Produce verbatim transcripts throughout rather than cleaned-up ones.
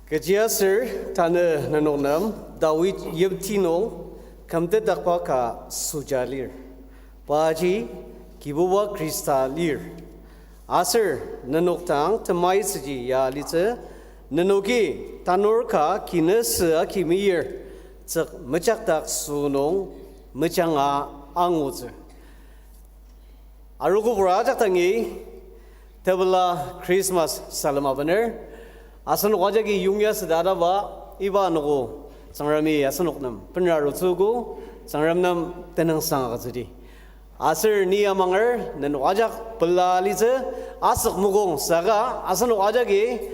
Kechiaser tanü nenok nem Dawid yimti nung kümtetdakba ka süja lir. Paji Kibuba Khrista lir. Aser nenok dang temaitsüji ya alitsü, nenoki tanur ka kinü sü aki meyir, tsük mejakdak sünung mejanga angutsü. Arogobur ajak dangi, tepela Christmas salem abener, asenok ajaki yongya süda ataba, iba anogo Tsüngremi asenok nem benra arutsüogo, Tsüngrem nem tenüngsang agütsüdi. Aser ni amanger nenok ajak pela alitsü, asük mokong saka asenok ajaki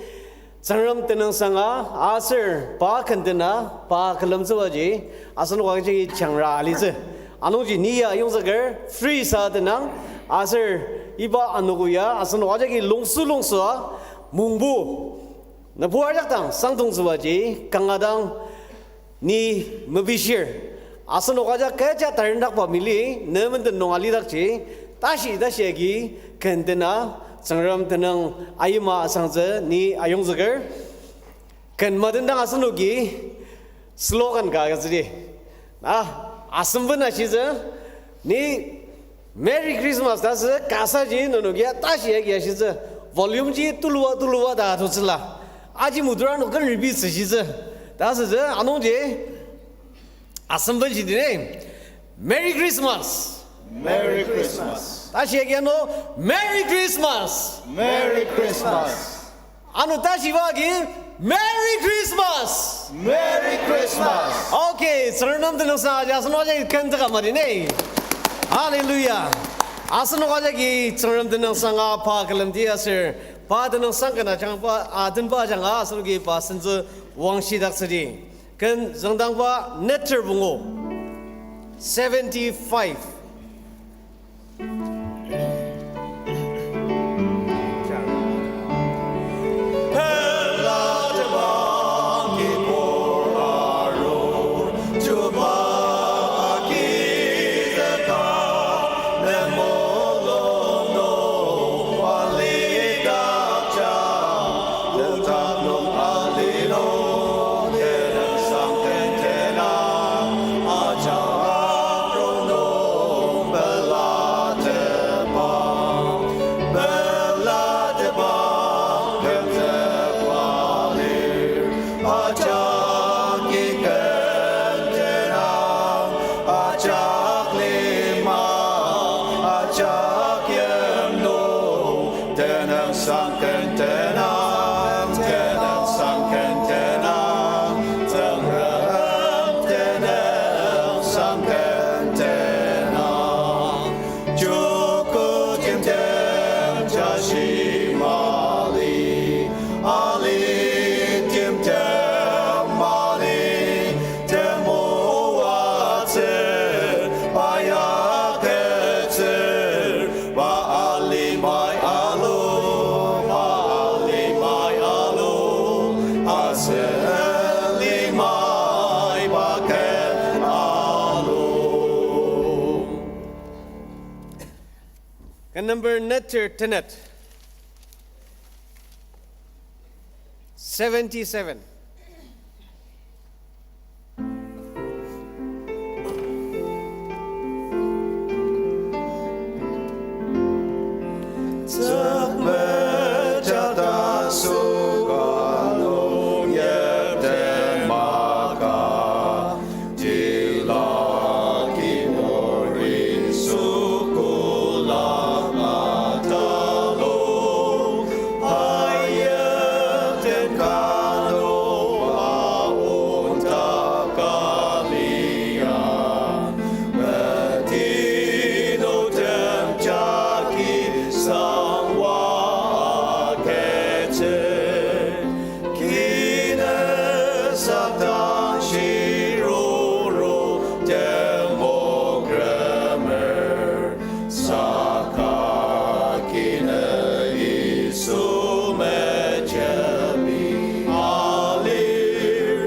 Tsüngrem tenüngsanga aser pa kentena pa külemtsübaji asenok ajaki jangra alitsü. Anungji ni ya ayongzüker free sa tenang aser iba anogo ya asenok ajaki lungsü lungsüa mungbu nübu ajak dang sangdongtsübaji kanga dang ni mepishir. Asenok ajak kecha tarendakba mili, ne menden nung alidakji, tashi tashi agi, kentena, Tsüngrem tenüng ayima asangtsü, ni ayongzüker. Ken madendang asenoki, slogan ka agütsüdi. Ah, asemben ashitsü, ni Merry Christmas, ta sü kasaji nenokia tashi agi ashitsü. Volume ji tuluba tuluba ta atutsüla. Aji mudura nung ken repeat süshitsü. Ta sütsü, anungji, asemben ji dine. Merry Christmas. Merry Christmas. Tashi agi ano, Merry Christmas. Merry Christmas. Ano tashiba agi, Merry Christmas! Merry Christmas! Okay, Tsüngrem nem tenüngsang aji asenok ajaki kenteka madi ne. Hallelujah. Asenok ajaki Tsüngrem tenüngsanga pa külemdi aser, pa tenüngsang kena jangba, atenba janga asenoki pa sentsü wangshidaktsüdi. Ken züngdangba neter pungu. Seventy-five. Ajak lima, ajak yimlu, tenüngsang ken tenang, tenüngsang ken tenang, Tsüngrem tenüngsang ken tenang. Joko timtem jashi mali, ali timtem mali, temoatsü, pa yaketsü, pa alimai alu, pa alimai alu, asen limai pa ken alu. Ken number neter tenet. Seventy-seven. shiruru temokremer, saka kine Yisu mejepi alir,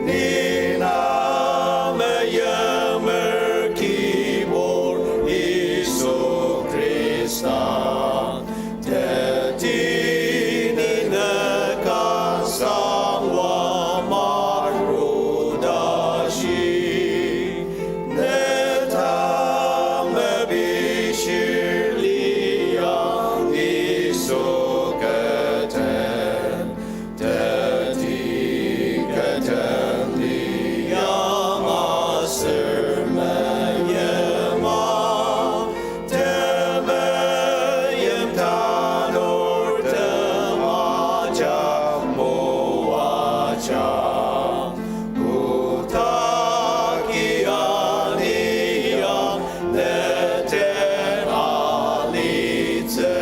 ni na meyemer Kibur Yisu Khrista. Teti ni nükasang wa marudashi, ne tang mepishir liang Yisu keten. Teti keten liang aser meyema, temeim tanur temaja moaja. Kutaki aniang neten alitsü.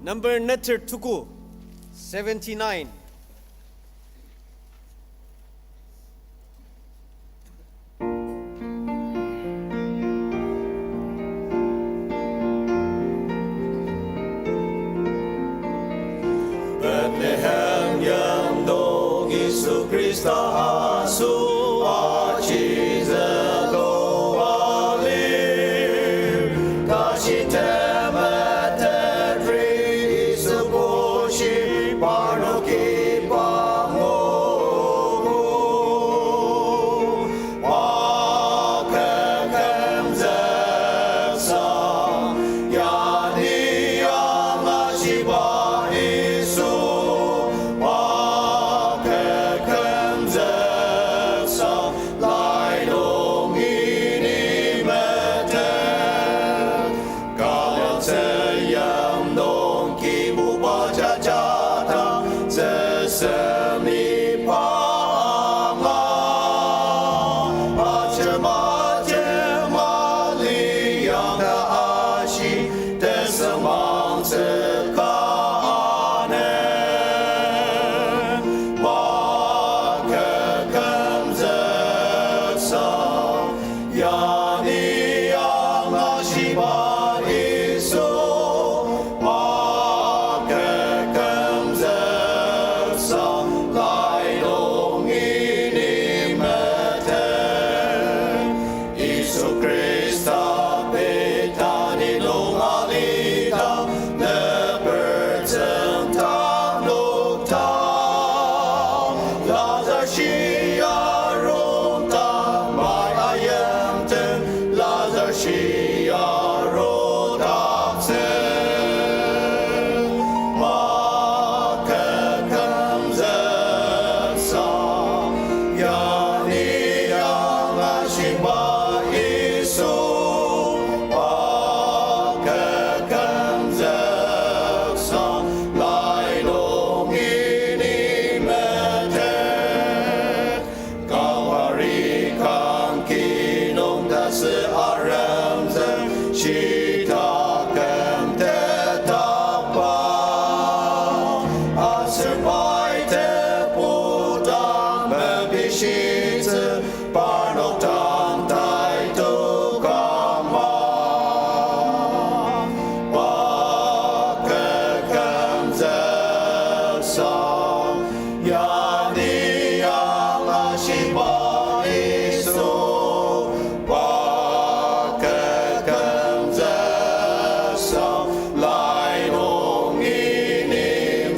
Number neter tuku, seventy-nine. Bethlehem yimdong Yisu Khrista asoba chizüko alir, tashi temetetri Yisu koshi parnoki pangogo. Pakekemzüksa, yani angashiba Yisu. Pakekemzüksa, lai nungi ni metet. Kalem tsüyim nung Kibuba jajata, tsüsem iba anga. Aser majem aliang ta ashi, tesüngmangtsü ka aner. Pakekemzüksa, yani angashiba Yisu, pakekemzüksa, lai nungi ni metet. Yisu Khrista Betani nung alidang, nüburtsüng tanuk ta. Lazar shia arudang, mai ayimten Lazar shia arudaktsü. Pakekemzüksa, yani angashiba Yisu, pakekemzüksa, lai nungi ni metet. Kalvari kangki nung tasü aremzük shitaküm tetakba. Aser pai tepudang mepishitsü parnok dang tai tukama. Pakekemzüksa, yani angashiba Yisu, pakekemzüksa, lai nungi ni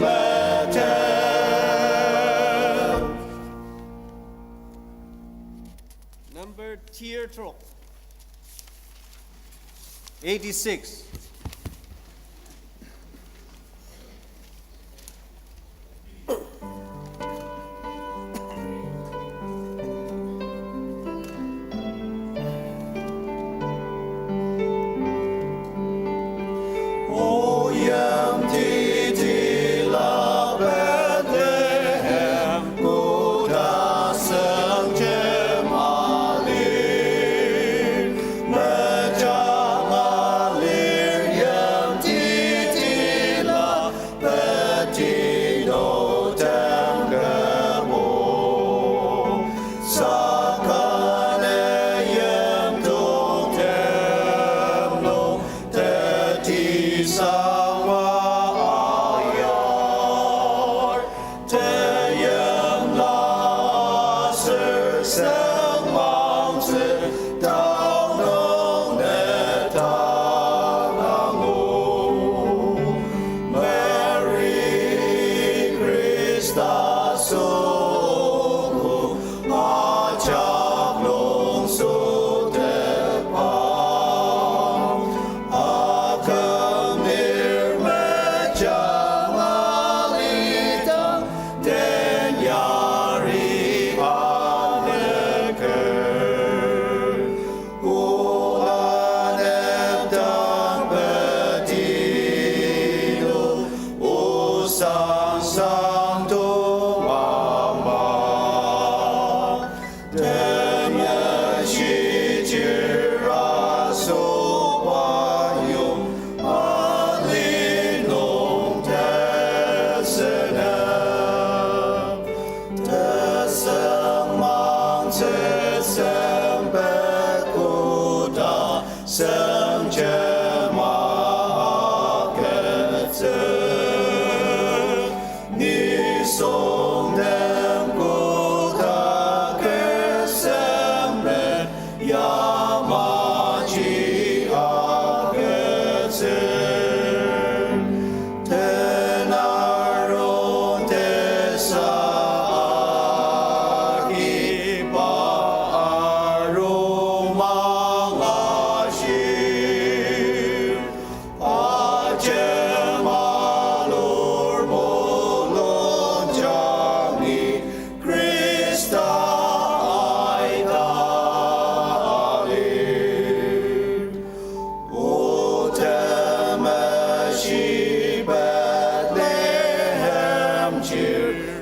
metet. Number tear trok. Eighty-six. Oyim titila Bethlehem, koda süngjema lir, mejanga lir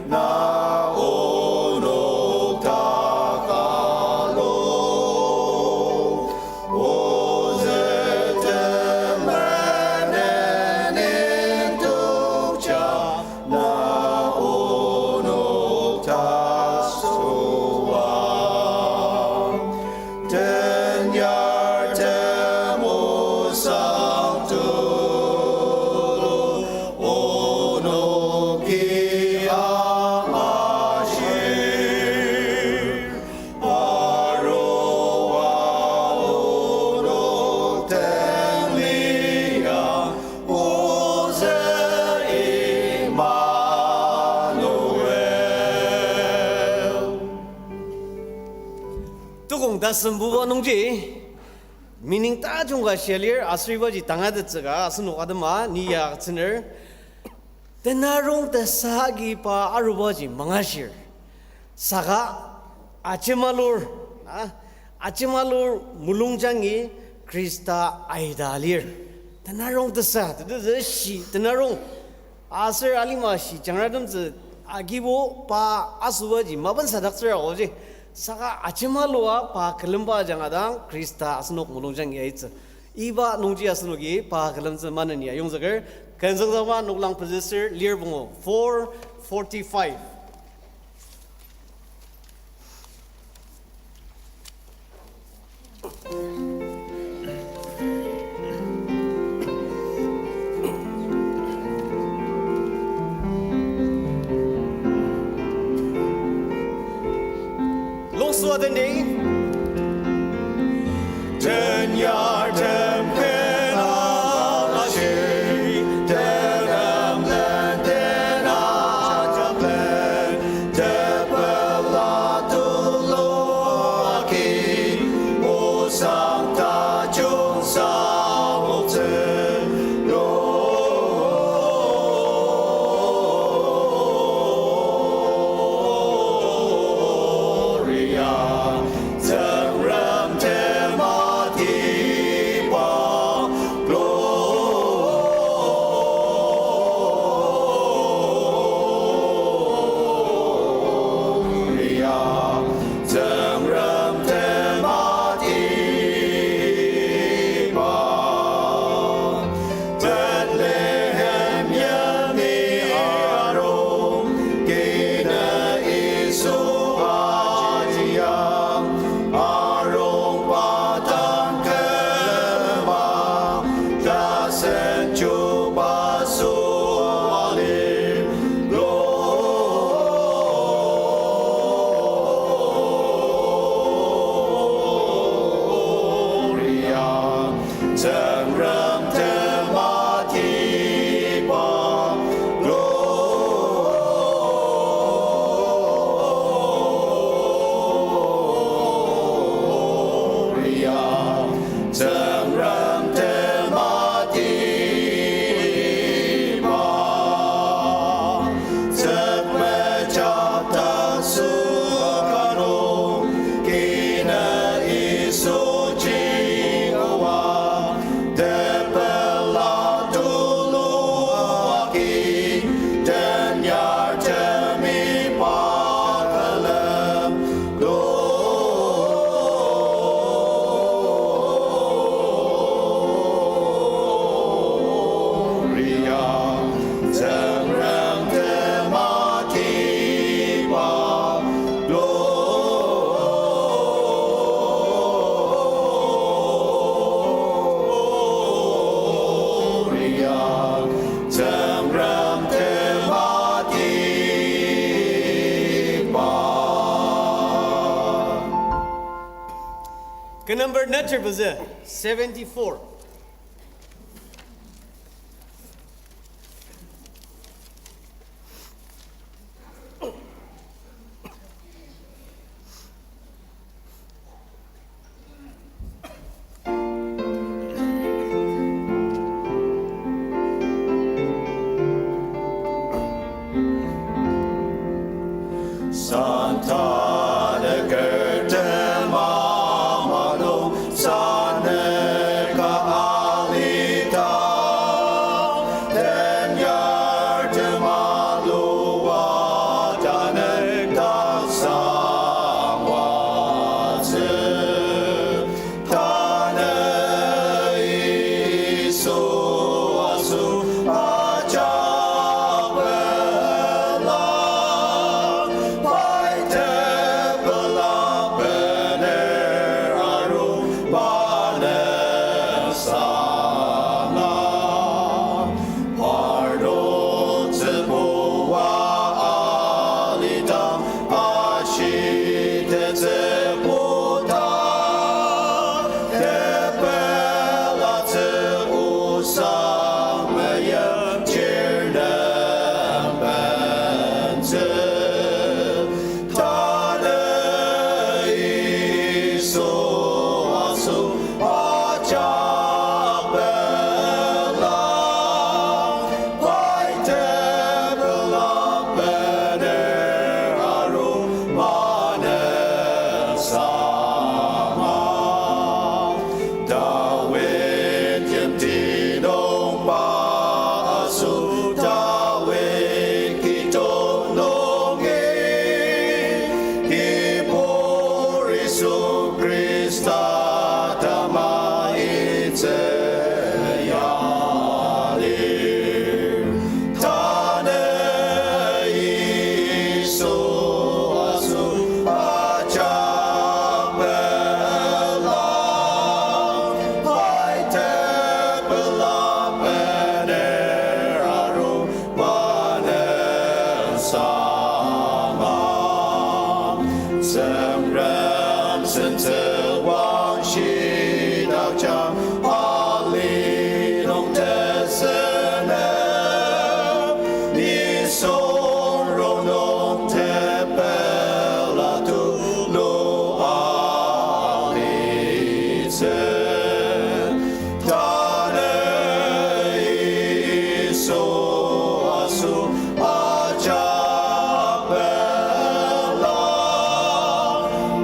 Na onok takalu, ozü temenen intokja, na onok tasüa. Tenyartem osang tulu, onoki angashir. Arua onok den liang, ozü Emmanuel. Tukong tasembuba nungji, meaning tajung ka shia lir, aser ibaji tangatettsüka, asenok atema, ni ya tsüner. Tenarong tesa agi pa arubaji mangashir. Saka ajemalur, a, ajemalur mulungjangi Khrista aida lir. Tenarong tesa, tetezü shi, tenarong. Aser alima shi jangratemtsü agibo pa asübaji mapensadaktsür aoji. Saka ajemalua pa külemba ajanga dang Khrista asenok mulungjangi aitsü. Iba nungji asenoki pa külemtsü maneni ayongzüker, kenzüngzangba noklang pezüsür lir pungu, four forty-five. Longsua tendi. Tenyartem ken angashir, tenemlen tena ajaplen, tepela tulu agi, osang tajung saoktsü. Gloria, Tsüngrem tematiba. Gloria, Tsüngrem tematiba. Bethlehem yeni arung, kina Yisu ajiang, arung pa tang külema, tasen chuba sua lir. Gloria, Tsüngrem tematiba. Gloria, Tsüngrem tematiba. Tsükmejak ta süka nung, kina Yisu Jihova, tepela tulu agi, tenyartemi pa külem. Gloria, Tsüngrem tematiba. Gloria, Tsüngrem tematiba. Ken number net pezü, seventy-four. Santa leker tema mano saneka alita, tenyar tema lua Tanü Yisu asoshi ajak pela, pai tepela bener aru manü sama. Dawid yimti nung pa asoshi, Dawid kidong nungi, Kibur Yisu Khrista tamaitsü ya lir. Tanü Yisu asoshi ajak pela, pai tepela bener aru manü sama. Tsüngrem sentsü wangshi dakjang ali nung tesünep, nisung rongnung tepela tulu alitsü. Tanü Yisu asoshi ajak pela,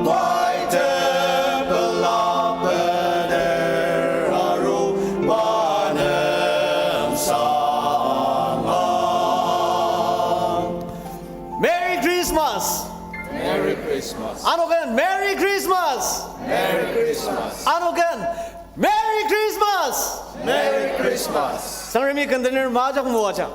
pai tepela bener aru manü sama. Merry Christmas! Merry Christmas! Anoken Merry Christmas! Merry Christmas! Anoken Merry Christmas! Merry Christmas! Tsüngremi ken tener majak moajang.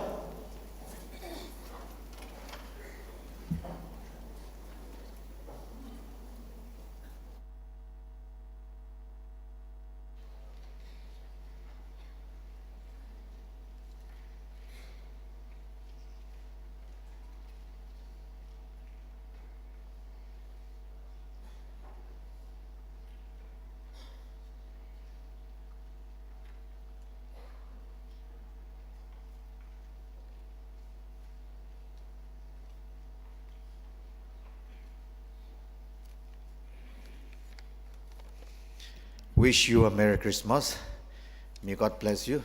Wish you a Merry Christmas. May God bless you.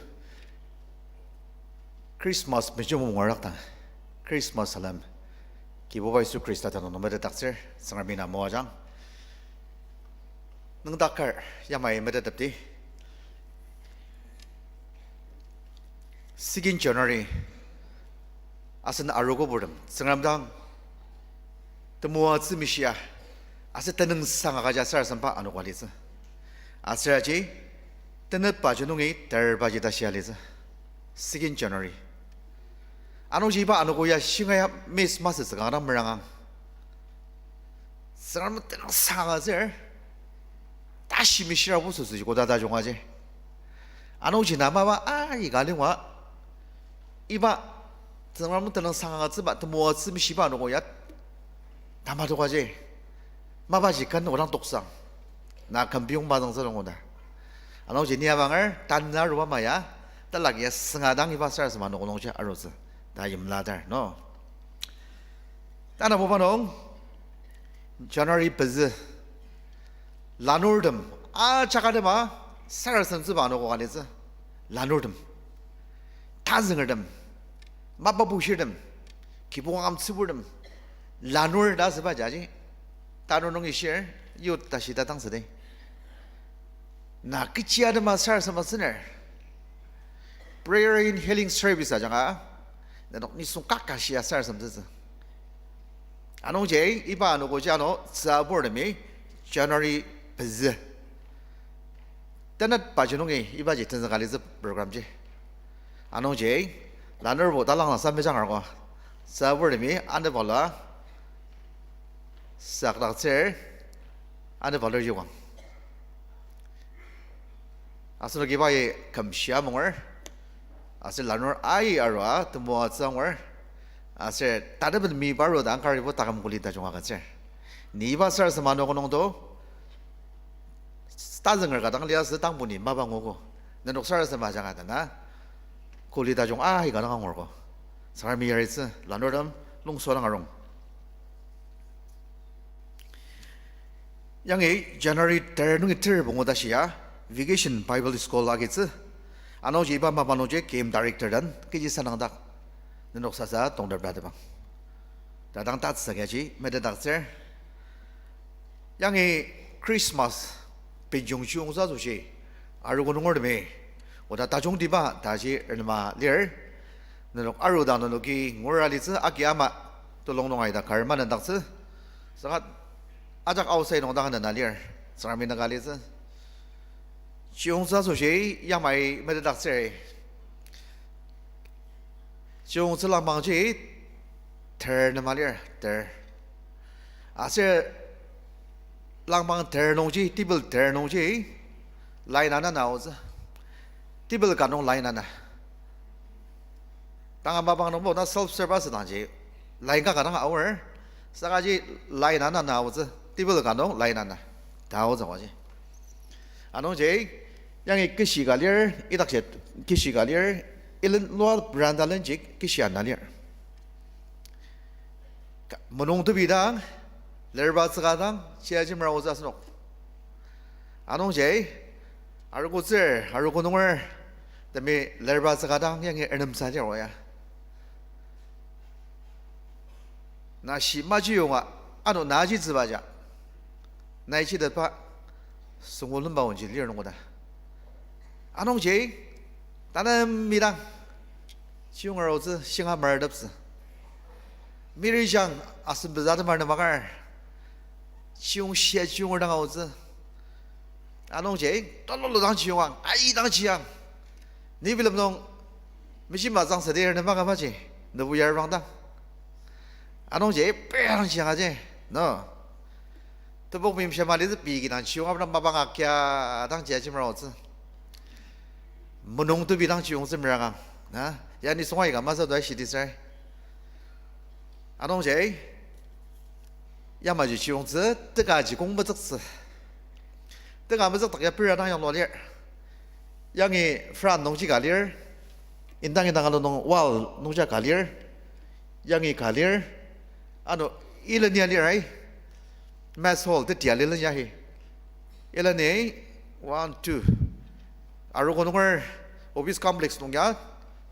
Christmas mejung mungwarak dang, Christmas salem Kibuba Yisu Khrista tenüng nung metetdaktsür, Tsüngremi na moajang. Nüngdaker yamai metetdaktsü. Second January, asen arogo purtem Tsüngrem dang temoatsü mishia, aser tenüngsang agüja sarasademba anogo alitsü. Aser aji, tenetbaji nungi terbaji tashi alitsü. Second January. Anungji iba anogo ya shingaia miss masütsü kanga dang merangang. Tsüngrem tenüngsang agütsür. Tashi mishira bu süsü koda tajung aji. Anungji na mapa aika lima, iba Tsüngrem tenüngsang agütsüba, temoatsü mishiba anogo ya tamatokaji. Mapaji ken odang toksang. Na kümbiong mazüngtsü nung oda. Anungji ni abanger, tanü aruba maya, talak ya sünga dang iba sarasadema anogo nungji arutsü ta yimladar, no. Tanabuba nung, January pezü, lanurtem, ajak atema, sarasademtsüba anogo alitsü, lanurtem, tazüngertem, mapa bushirtem, kibong amtsüburtem, lanur ta asüba jaji, tanur nungi shir, youth ta shita tangsüdi. Na kechi atema sarasadema süner, Prayer and Healing Service ajanga, nenok nisung kaka shia sarasademtsütsü. Anungji, iba anogoji ano, tsüburtemi, January pezü, tenetbaji nungi ibaji tenzüka alitsü program ji. Anungji, lanurbo talangsa mejang arogo. Tsüburtemi, anepala, sakdaktsür, anepala yokang. Asenoki ibai kümshia munger, aser lanur ai arua temoatsü angur, aser tatepen mi paru dang karibo taküm kuli tajung agütsür. Ni iba sarasadema anogo nungdo, tazünger ka dang liasü tangbo ni mapa nguogo. Nenok sarasadema ajanga dena, kuli tajung aika dang angur ko. Tsüngremi yaritsü, lanurtem, Longsorang arung. Yangi January ter nungi ter pungu ta shia, Vacation Bible School agitsü. Anungji iba mapa nungji camp director den kechi sanangdak, nenok sasa tongtep ta tebang. Ta dang tatsüka ji metetdaktsür. Yangi Christmas benjong chiyungtsü asoshi, arogo nungertemi oda tajungtiba taji renema lir. Nenok arudang nenoki ngura litsü aki ama telung nung aita kar manendaktsü. Saka ajak outside nung dang nena lir. Tsüngremi naka litsü. Chiyungtsü asoshi yamai metetdaktsür. Chiyungtsü langpangji ter nema lir, ter. Aser langpang ter nungji, table ter nungji, line ana na aotsü. Table ka nung line ana. Tanga mapang nungbo na self serve asüdangji, line ka ka dang aor, sakaji line ana na aotsü, table ka nung line ana. Ta aotsü waji. Anungji, yangi keshi ka lir, idakji keshi ka lir, ilen lua veranda lenji keshi ana lir. Ka-, menung tebi dang, lerba tsüka dang, chiaji mera otsü asenok. Anungji, arogotsür, arogo nunger, temi lerba tsüka dang yangi ernemsa lir oya. Na shi maji yonga, ano naji tsübaja. Nai chitetba, süngulu lemba onji lir nungoda. Anungji, tanü midang, chiyung arutsü, shinga merteptsü. Mirijang asem pezatema ne makar, chiyung shia chiyung dang aotsü. Anungji, tololo dang chiyungang, ai dang chiyang. Ni bilem nung, mishima zang sadi ne maka maji, nebu yar bang dang. Anungji, pei dang chiyang aji, no. Tebok mimsha mali zü pei kidang chiyung abra mapang akia dang chiaji mera otsü. Menung tebi dang chiyungtsü merangang, na, ya nisung aika masü tua shidi ser. Anungji, yamaji chiyungtsü, tekaji kong mezüktsü. Teka mezükdak ya pera dang yanglua lir. Yangi front nungji ka lir. Indang indang alu nung wall nungja ka lir. Yangi ka lir. Ano, ilenia lir ai. Mess hall, tetia lilenia hi. Ileni, one, two. Arogo nunger office complex nung ya,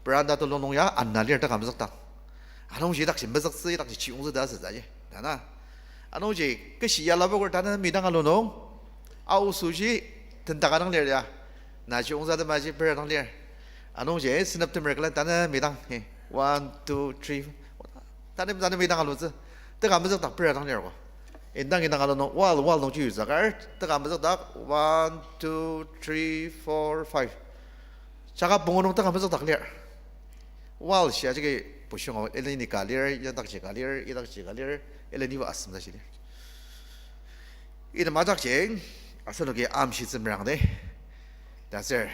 veranda telung nung ya, ana lir teka mezükdak. Anungji idakji mezüktsü, idakji chiyungtsü ta asütsü ji. Tana. Anungji keshi yalabaker tanü midang alu nung, aosuji tendaka dang lir ya. Na chiyungtsü atemaji pera dang lir. Anungji senep temer külen tanü midang, he, one, two, three. Tanü, tanü midang alutsü. Teka mezükdak pera dang lir ko. Indang indang alu nung wall, wall nungji yutsü kar. Teka mezükdak one, two, three, four, five. Jaka pungu nung teka mezükdak lir. Wall shia jagi pushungo, ileni ka lir, idakji ka lir, idakji ka lir, ilenibo asem ta shi lir. Item ajakji, asenoki amshitsü merangdi. Taser,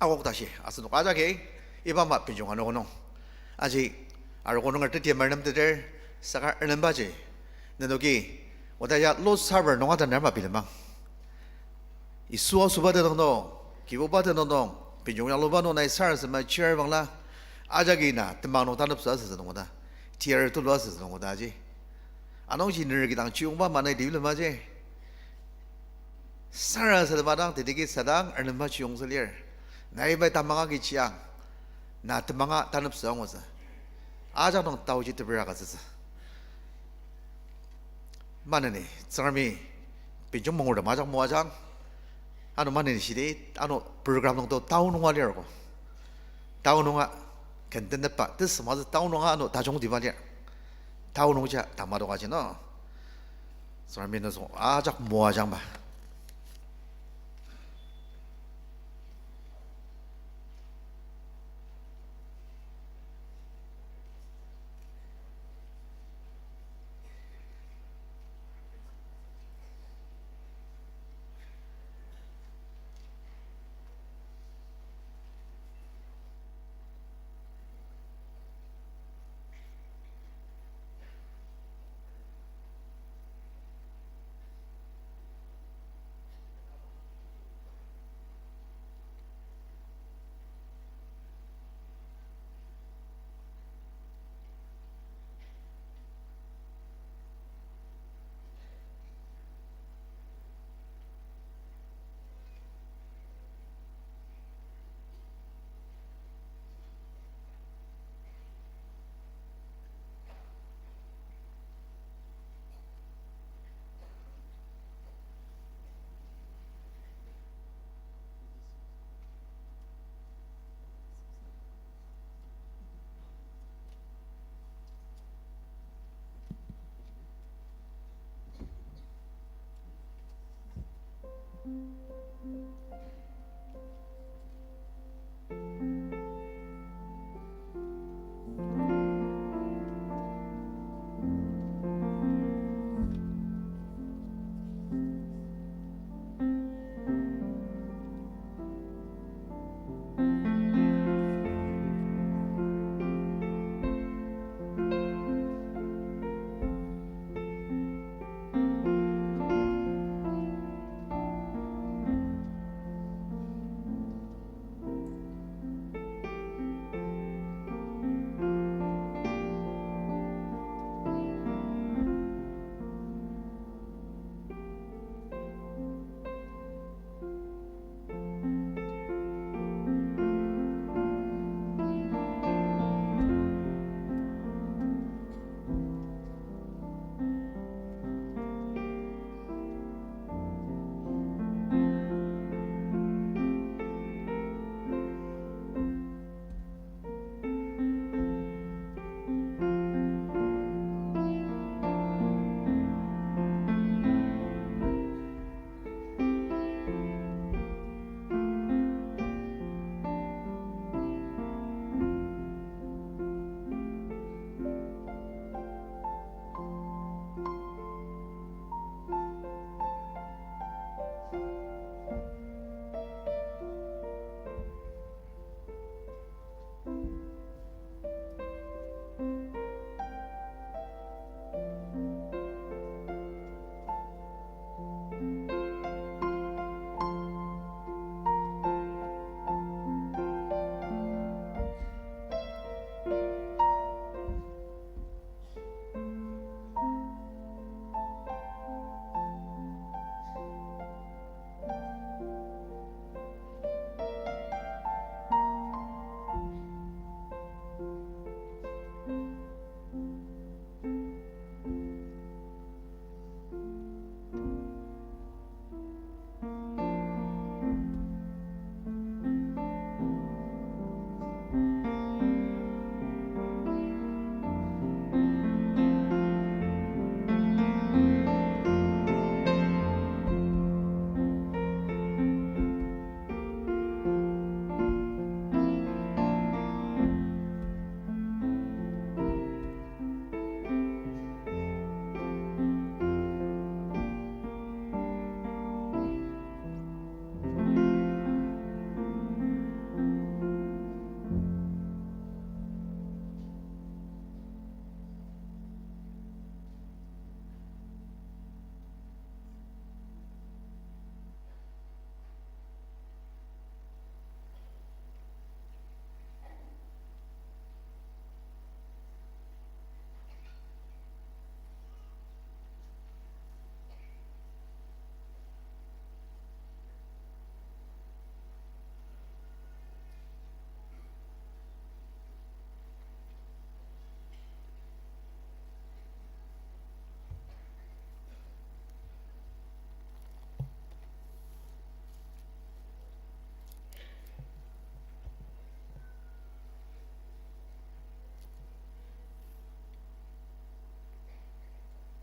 akok tashi, asenok ajaki, iba ama benjong anogo nung. Aji, arogo nunger teti mernemteter, saka ernembaji. Nenoki, oda ya Lord's Supper nunga tanü ama bilemang. Yisu asoba tenüng nung, Kibuba tenüng nung, benjong yangluba nung nai sarasadema chir bangla, ajaki na temang nung taneptsü asütsü nung oda, tiar tulu asütsü nung oda aji. Anungji ner kidang chiyungba manai dibi lemaji. Sarasadema dang, tediki sadang, ernemba chiyungtsü lir. Nai pai tamanga kichiang, na temanga taneptsü angutsü. Ajak nung taoji tebera agütsütsü. Maneni, Tsüngremi, benjong mangurtem ajak moajang. Ano maneni shidi, ano program nung to town nunga lir ko. Town nunga, kentenepa, tesüma town nunga ano tajungtiba lir. Town nungja tamadoka ji no. Tsüngremi nisung ajak moajangba.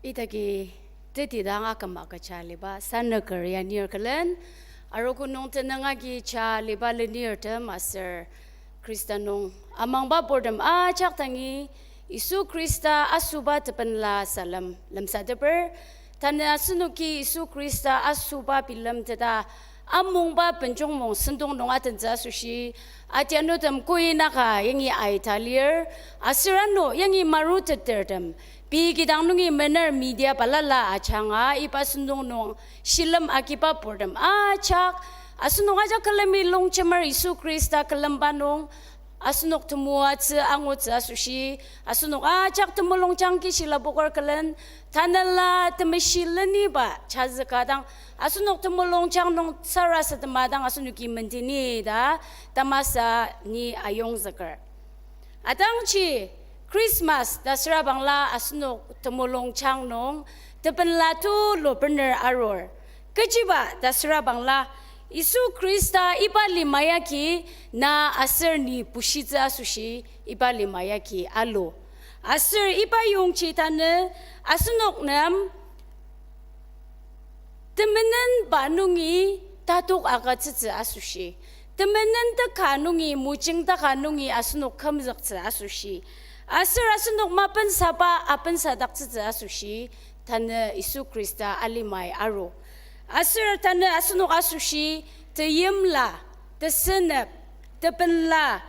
Idaki teti dang aküm agüja aliba sanüker ya nir külen, arogo nung tenüng agi ja aliba lenirtem aser Khrista nung amangba purtem ajak dangi Yisu Khrista asoba tepenla salem lemsateper. Tanü asenoki Yisu Khrista asoba bilemteta amungba benjongmong sentong nung atentsü asoshi, atianutem koinaka yangi aita lir, aser ano yangi marutetertem, pei kidang nungi mener media balala ajanga iba sentong nung shilem agiba purtem ajak, asenok ajak külemi longjemer Yisu Khrista külemba nung, asenok temoatsü angutsü asoshi, asenok ajak temulungjang kishila poker külen, tanela temeshi leniba chazüka dang, asenok temulungjang nung sarasadema dang asenoki menteni ta tamasa ni ayongzüker. Atangji Christmas ta süra bangla asenok temulungjang nung tepenla tulu bener arur. Kechiba ta süra bangla, Yisu Khrista iba lima yagi na aser ni bushitsü asoshi iba lima yagi alu. Aser iba yongji tanü asenok nem temenenba nungi tatok agütsütsü asoshi, temenen teka nungi, mojing taka nungi asenok kümzüktsü asoshi, aser asenok mapensaba apensadaktsütsü asoshi, tanü Yisu Khrista alimai aru. Aser tanü asenok asoshi teyimla, tesünep, tepenla,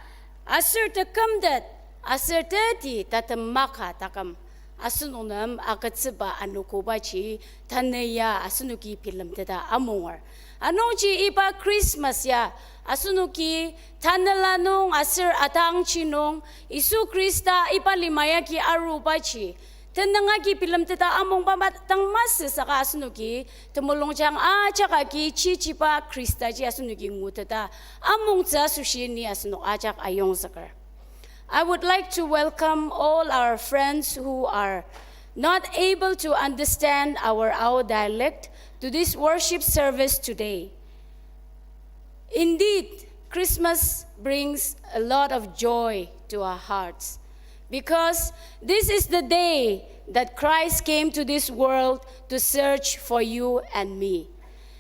aser tekümtet, aser teti tatem maka taküm asenok nem agütsüba anogobaji tanü ya asenoki bilemteta amunger. Anungji iba Christmas ya asenoki tanela nung aser atangji nung Yisu Khrista iba lima yagi arubaji tenüng agi bilemteta amungba ma-, dang masü saka asenoki temulungjang ajak agi chichiba Khristaji asenoki nguteta amungtsü asoshi ni asenok ajak ayongzüker. I would like to welcome all our friends who are not able to understand our Ao dialect to this worship service today. Indeed, Christmas brings a lot of joy to our hearts because this is the day that Christ came to this world to search for you and me.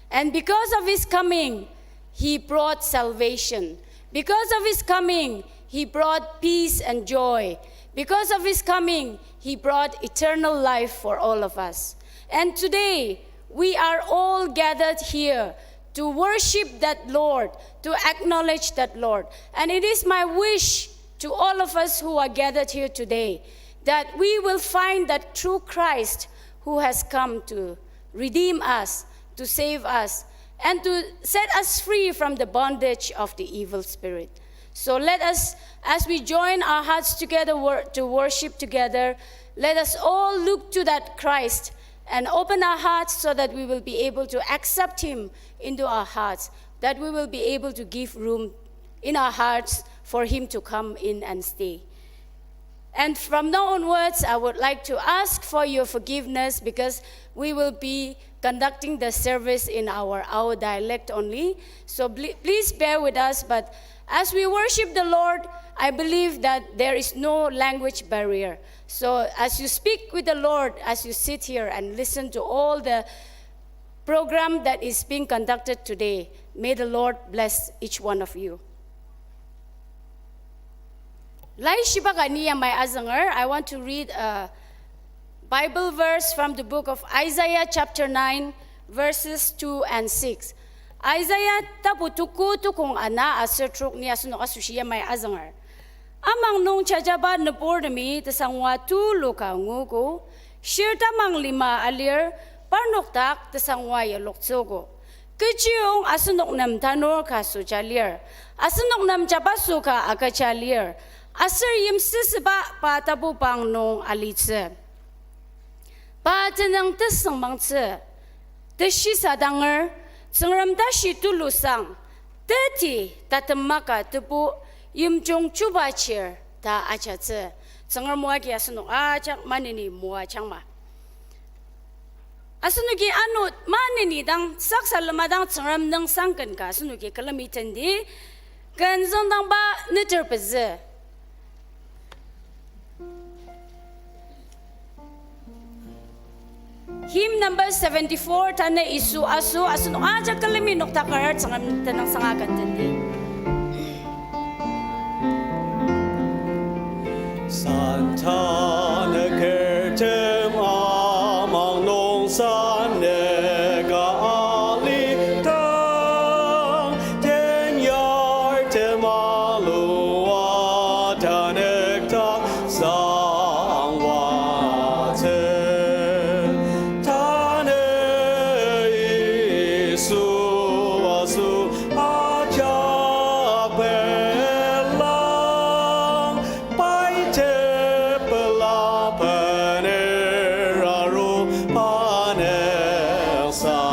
And because of his coming, he brought salvation. Because of his coming, he brought peace and joy. Because of his coming, he brought eternal life for all of us. And today, we are all gathered here to worship that Lord, to acknowledge that Lord. And it is my wish to all of us who are gathered here today that we will find that true Christ who has come to redeem us, to save us, and to set us free from the bondage of the evil spirit. So let us, as we join our hearts together wor-, to worship together, let us all look to that Christ and open our hearts so that we will be able to accept him into our hearts, that we will be able to give room in our hearts for him to come in and stay. And from now onwards, I would like to ask for your forgiveness because we will be conducting the service in our Ao dialect only. So ble-, please bear with us. But as we worship the Lord, I believe that there is no language barrier. So as you speak with the Lord, as you sit here and listen to all the program that is being conducted today, may the Lord bless each one of you. Laishiba ka ni yamai azünger, I want to read a Bible verse from the book of Isaiah chapter nine, verses two and six. Isaiah tapu tuku tukong ana aser trok ni asenok asoshi yamai azünger. Amang nung jajaba nüburtemi tesangwa tulu ka nguogo, shir tamang lima alir, parnok dak tesangwa yaloktsüogo. Kechiyong asenok nem tanur ka süja lir, asenok nem jabaso ka agüja lir, aser yimsüsüba pa tapubang nung alitsü. Pa tenüng tesüngmangtsü, teshisa danger, Tsüngrem tashi tulusang, teti tatema ka tebu, yimjung chuba chir ta ajatsü. Tsüngrem o agi asenok ajak maneni moajangma. Asenoki ano maneni dang saksa lema dang Tsüngrem nüngsangken ka asenoki külemi tendi, ken züngdangba neter pezü. Hymn number seventy-four, Tanü Yisu Aso, asenok ajak külemi noktaker Tsüngrem tenüngsang akümtsüdi. Santa nükertem amang nung saneka alidang, tenyartem alua tanekdak sangwatsü. Tanü Yisu Aso ajak pelang, pai tepela bener aruba nüngsanga.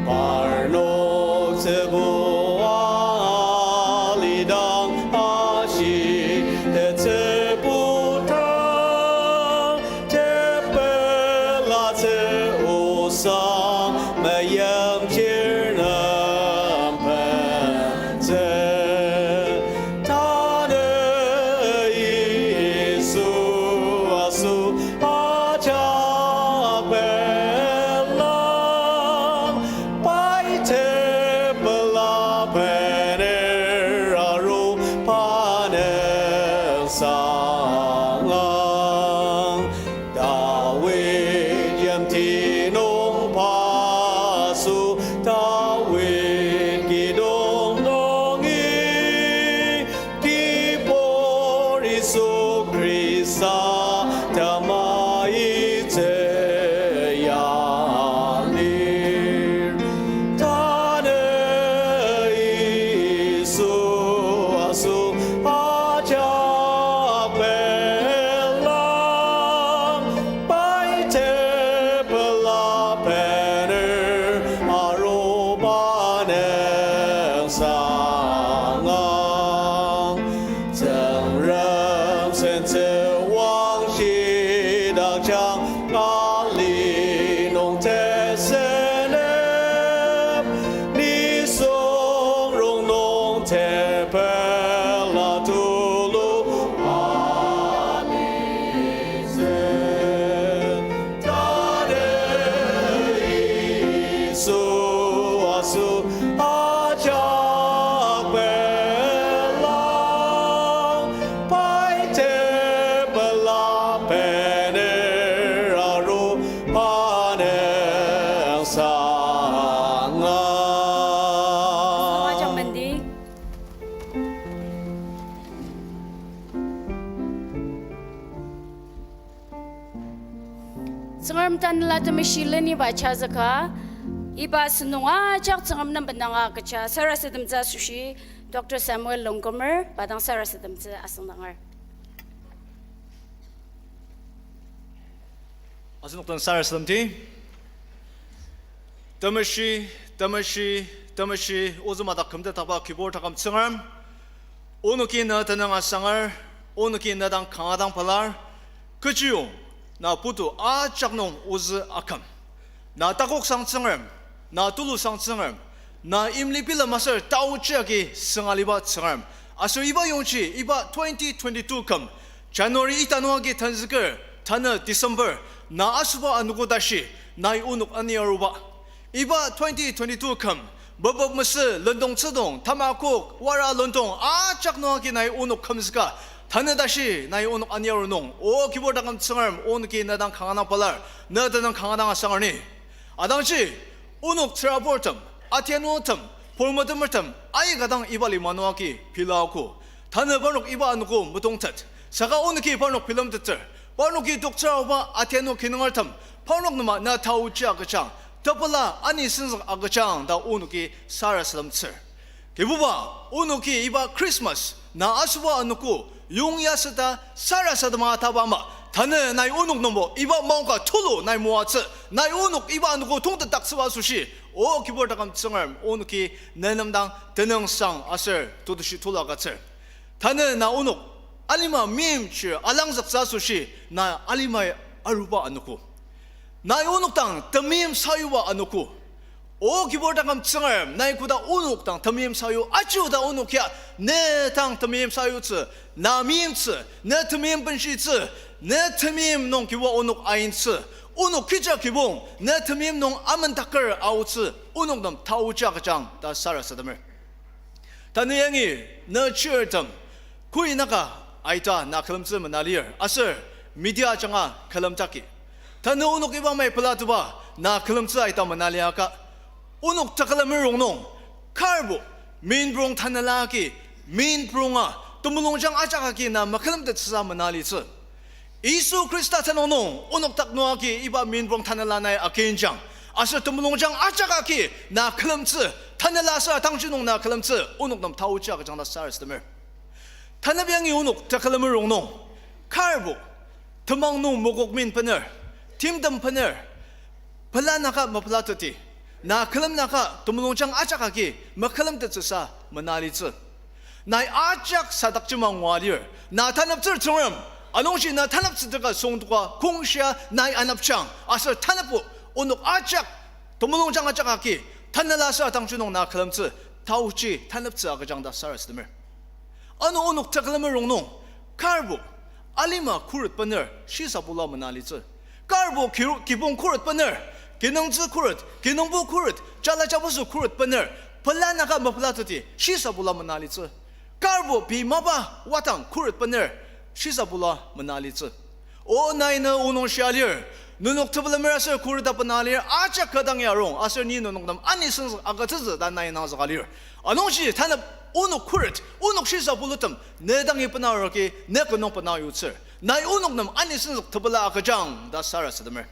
Parnok tsübua alidang ashi tetsübu ta, tepelatsü osang meimchir nem bentsü. Tanü Yisu Aso ajak pelang, pai tepela bener aruba nüngsanga. Dawid yimti nung pa aso, Dawid kidong nungi, Kibur Yisu Khrista tamaitsü ya lir. Tanü Yisu Aso ajak pelang, pai tepela bener aruba nüngsanga. Tsüngrem sentsü wangshidakjang ali nung tesenep, nisung rongnung tepela tulu alitsü. Tanü Yisu Aso ajak pelang, pai tepela bener aruba nüngsanga. Ajak mendi. Tsüngrem Tanela Temeshi leniba chazüka, iba sentong ajak Tsüngrem nem benanga kecha sarasademtsü asoshi, Doctor Samuel Longkumer, pa dang sarasademtsü asüngdanger. Asenok den sarasademdi. Temeshi, temeshi, temeshi, ozü madak kümtet takba kibur taküm Tsüngrem. Onoki na tenüng asanger, onoki na dang kanga dang pelar, kechiyong na putu ajak nung ozü aküm. Na takoksang Tsüngrem, na tulusang Tsüngrem, na imli bilem aser taochi agi sünga aliba Tsüngrem. Aser iba yongji, iba twenty twenty-two küm, January ita nung agi tenzüker, tanü December, na asoba anogo tashi, nai onok aniaruba. Iba twenty twenty-two küm, bebep mesü, lendong tsüdong, tamakok, wara lendong, ajak nung agi nai onok kümzüka, tanü tashi nai onok aniaru nung, O kibur taküm Tsüngrem, onoki na dang kanga dang pelar, na tenüng kanga dang asanger ni. Adangji, onok tsüraburtem, atianutem, purmetemertem, aika dang iba lima nung agi pilaogo. Tanü parnok iba anogo metongtet, saka onoki parnok bilemteter, parnoki toktsüraoba atianu kinungertem, parnok nema na taochi agüjang, tepela ani senzük agüjang ta onoki sarasademtsür. Kibuba, onoki iba Christmas, na asoba anogo, yongyaseta sarasadema taba ama, tanü nai onok nungbo iba maongka tulu nai moatsü, nai onok iba anogo tongtetdaktsüba asoshi, O kibur taküm Tsüngrem, onoki nenem dang tenüngsang aser tetushi tulu agütsür. Tanü na onok alima meimchir alangzüktsü asoshi, na alimai aruba anogo, nai onok dang temeim sayuba anogo, O kibur taküm Tsüngrem, nai koda onok dang temeim sayu, aji oda onok ya ne dang temeim sayutsü, na meimtsü, ne temeim benshitsü, Ne temeim nung Kibuba onok aintsü, onok kecha kibong ne temeim nung amendaker aotsü, onok nem taochi agüjang ta sarasademer. Tanü yangi ne chirtem, koi naka aita na külemtsü mena lir, aser media ajanga külemtaki. Tanü onok iba mai pelatuba na külemtsü aita mena liaka, onok tekülemer rongnung, karbo, minprong tanela agi, minpronga, temulungjang ajak agi na mekülemtettsüsa mena litsü. Yisu Khrista tenüng nung onok dak nung agi iba minprong tanela nai akinjang, aser temulungjang ajak agi na külemtsü, tanela aser atangji nung na külemtsü, onok nem taochi agüjang ta sarasademer. Tanü yangi onok tekülemer rongnung, karbo, temang nung mokok min bener, timtem bener, pela naka mepelateti, na külem naka temulungjang ajak agi mekülemtettsüsa mena litsü. Nai ajak sadakjima ngua lir, na taneptsür Tsüngrem, anungji na taneptsüteka süngdoka kongshia nai anepjang, aser tanepbo onok ajak temulungjang ajak agi tanela aser atangji nung na külemtsü, taochi taneptsü agüjang ta sarasademer. Ano onok tekülemer rongnung, karbo, alima khuret bener shisabula mena litsü. Karbo ki-, kibong khuret bener, kinungtsü khuret, kinungpo khuret, jala jabaso khuret bener, pela naka mepelateti shisabula mena litsü. Karbo pei mapa wadang khuret bener shisabula mena litsü. O nai ne onok shia lir, nenok tepelemer aser khuret ta bena lir, ajak kü dang ya rong, aser ni nenok nem anisüngzük agütsütsü ta nai nangzüka lir. Anungji tanep onok khuret, onok shisabulutem ne dangi bena aroki ne kü nung bena yutsür. Nai onok nem anisüngzük tepela agüjang ta sarasademer.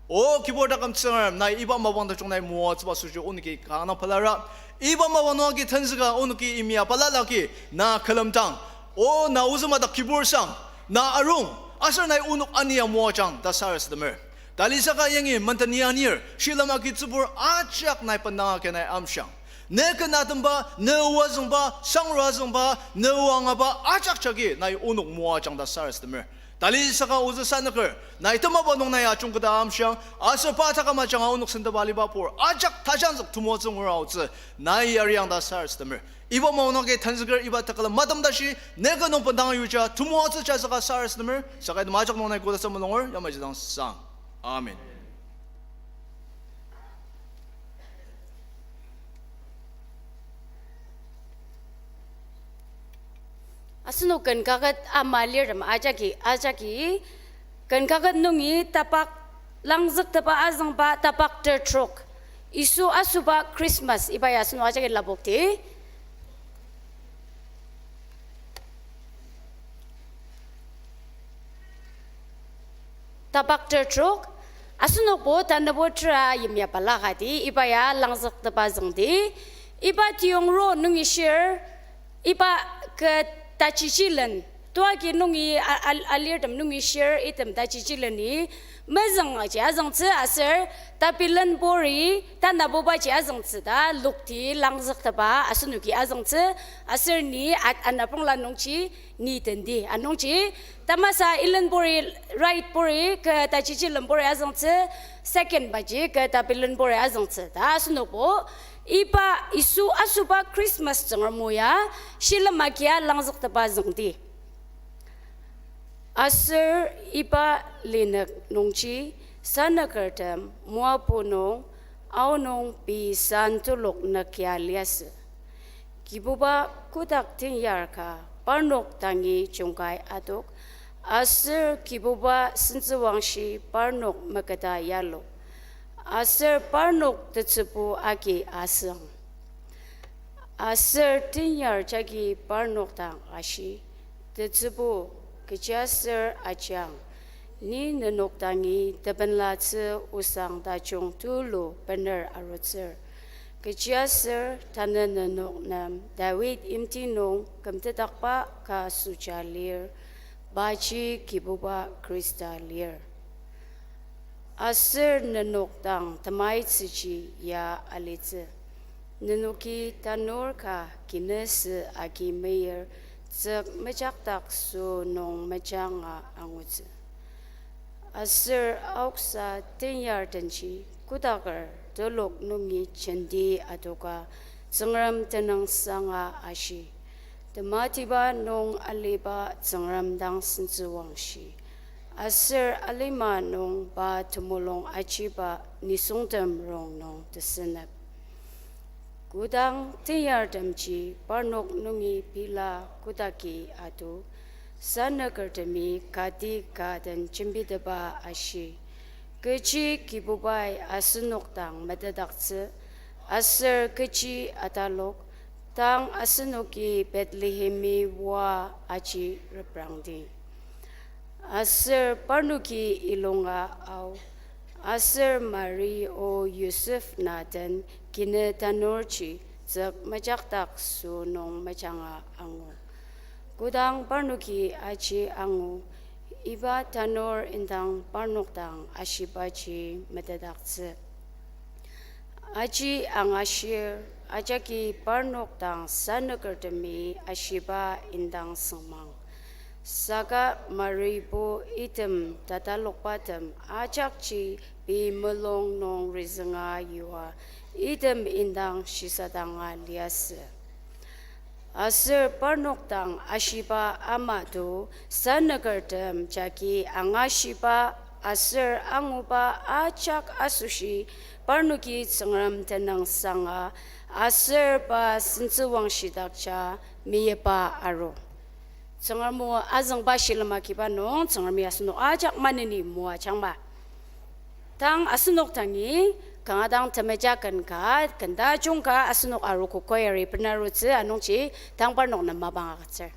O Kibur taküm Tsüngrem, nai iba mapang tajung nai moatsüba asoshi onoki kanga pelara, iba mapang nung agi tenzüka onoki imya balala agi na külemdang, o na ozü madak kibur sang, na arung, aser nai onok ania moajang ta sarasademer. Talisaka yangi menden anir, shilem agitsübur ajak nai bendanga agi nai amshiang. Ne ken atemba, ne o azüngba, sangro azüngba, ne o angaba ajak jagi nai onok moajang ta sarasademer. Talisaka ozü sanüker, nai temaba nung nai ajungketa amshiang, aser pa taküm ajanga onok senteba aliba pur ajak tajangzük temoatsü ngura aotsü, nai yariang ta sarasademer. Iba maonung agi tenzüker iba tekülem matem tashi, ne kü nung bendang yuja temoatsü jazüka sarasademer, saka item ajak nung nai koda sa mulunger, yamaji dang sang. Amen. Asenok ken kaket ama lirtem ajaki, ajaki, ken kaket nungi tapak langzüktepa azüngba tapak tertrok. Yisu asoba Christmas iba ya asenok ajaki lapokti. Tapak tertrok, asenokbo tanübo tera yimya balaka di, iba ya langzüktepa züngdi, iba tiyong ro nungi shir, iba kü tachichilen, tuaki nungi a-, a-, alirtem nungi shir, item tachichileni, mezüng aji azüngtsü aser, tapilenbori, tanübobaji azüngtsü ta, lokti langzüktepa, asenoki azüngtsü, aser ni at-, anapongla nungji, ni tendi. Anungji, tamasa ilenbori, right bori, kü tachichilenbori azüngtsü, second baji, kü tapilenbori azüngtsü. Ta asenokbo, iba Yisu asoba Christmas Tsüngrem o ya, shilem agia langzüktepa züngdi. Aser iba linük nungji sanükertem moapu nung aonung pei san telok nükja liasü. Kibuba kotak tenyar ka parnok dangi jungkai adok, aser Kibuba sentsüwangshi parnok meketa yalo, aser parnok tetsübu agi asüng. Aser tenyar jagi parnok dang ashi, tetsübu, kechiaser ajang, ni nenok dangi tebenlatsü osang tajung tulu bener arutsür. Kechiaser tanü nenok nem Dawid yimti nung kümtetdakba ka süja lir, paji Kibuba Khrista lir. Aser nenok dang temaitsüji ya alitsü. Nenoki tanur ka kinüsü agi meyir, tsük mejakdak sü nung mejanga angutsü. Aser aoksa tenyar denji kotaker telok nungi jenti adoka Tsüngrem tenüngsanga ashi, tematiba nung aliba Tsüngrem dang sentsüwangshi, Aser alima nung pa temulung achiba nisungtem rongnung tesünep. Kodang teyartemji parnok nungi pela kodaki atu, sanükertemi kati ka den jembitepa ashi, kechi Kibubai asenok dang metetdaktsü, aser kechi atalok, tang asenoki Bethlehemi oa aji reprangdi. Aser parnoki ilunga ao, aser Mari o Yosef na den kinü tanurji tsük mejakdak sü nung mejanga angu. Kodang parnoki aji angu, iba tanur indang parnok dang ashibaji metetdaktsü. Aji angashir, ajaki parnok dang sanükertemi ashiba indang süngmang. Saka Maribo item tatalokbatem ajakji pei mulung nung rizünga yua, item indang shisadanga liasü. Aser parnok dang ashiba ama to, sanükertem jagi angashiba aser anguba ajak asoshi parnoki Tsüngrem tenüngsanga, aser pa sentsüwangshidakja meyipa aru. Tsüngrem o azüngba shilem akiba nung Tsüngremi asenok ajak maneni moajangma. Tang asenok dangi kanga dang temeja ken ka, ken tajung ka asenok arogo choir-i benarutsü anungji tang parnok nem mapang agütsür.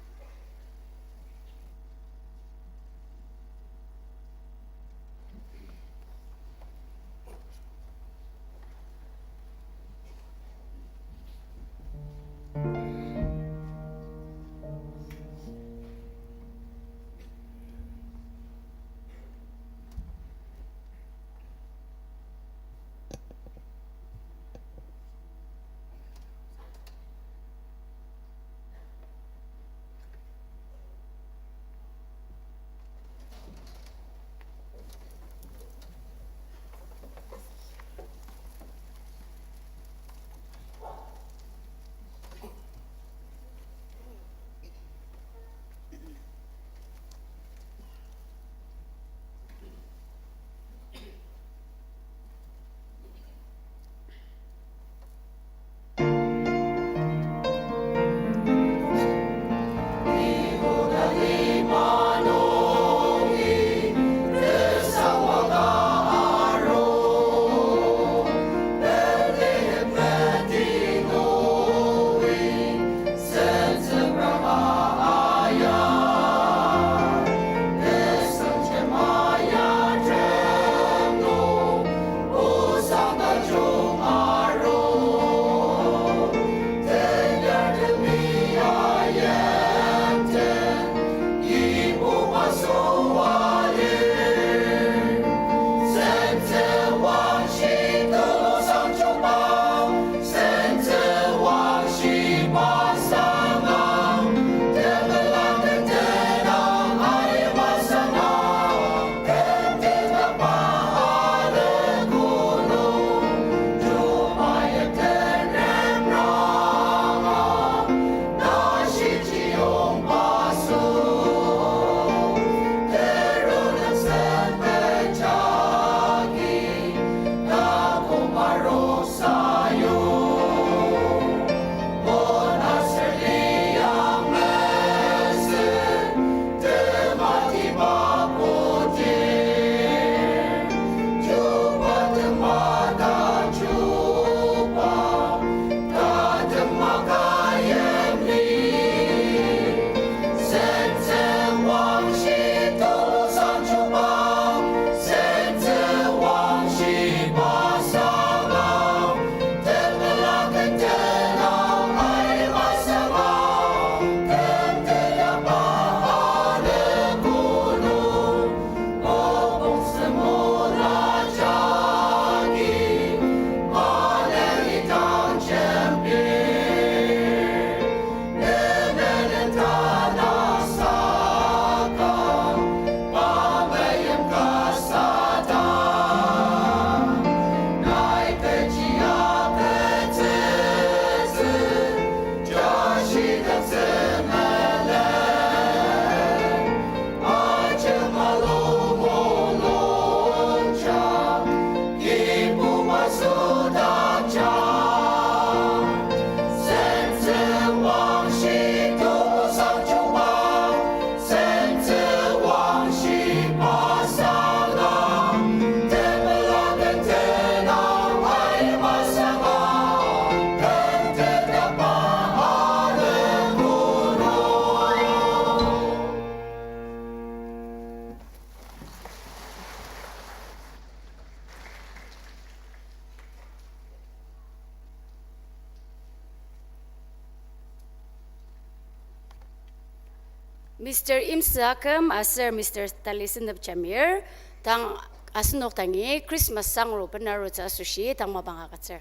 Mister Imsü Aküm aser Mister Tali Senep Jamir, tang asenok dangi Christmas sangro benarutsü asoshi tang mapang agütsür.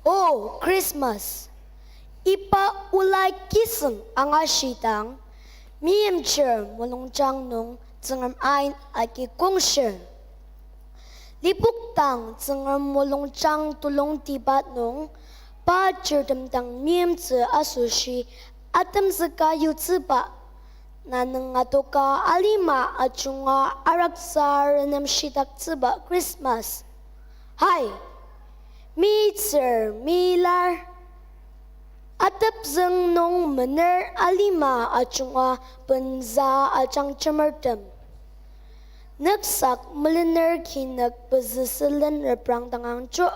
O Christmas, iba ola kisüng angashidang, meimchir mulungjang nung Tsüngrem ain agi kongshir. Lipok dang Tsüngrem mulungjang tulungtiba nung, pa chirtem dang meimtsü asoshi atemzüka yutsüba, nanung adoka alima ajunga araksa renemshidaktsüba Christmas. Hai, mitsür milar, atepzüng nung mener alima ajunga benza ajangjemertem, nüksak melener kinük pezü sülen reprang dang angjo.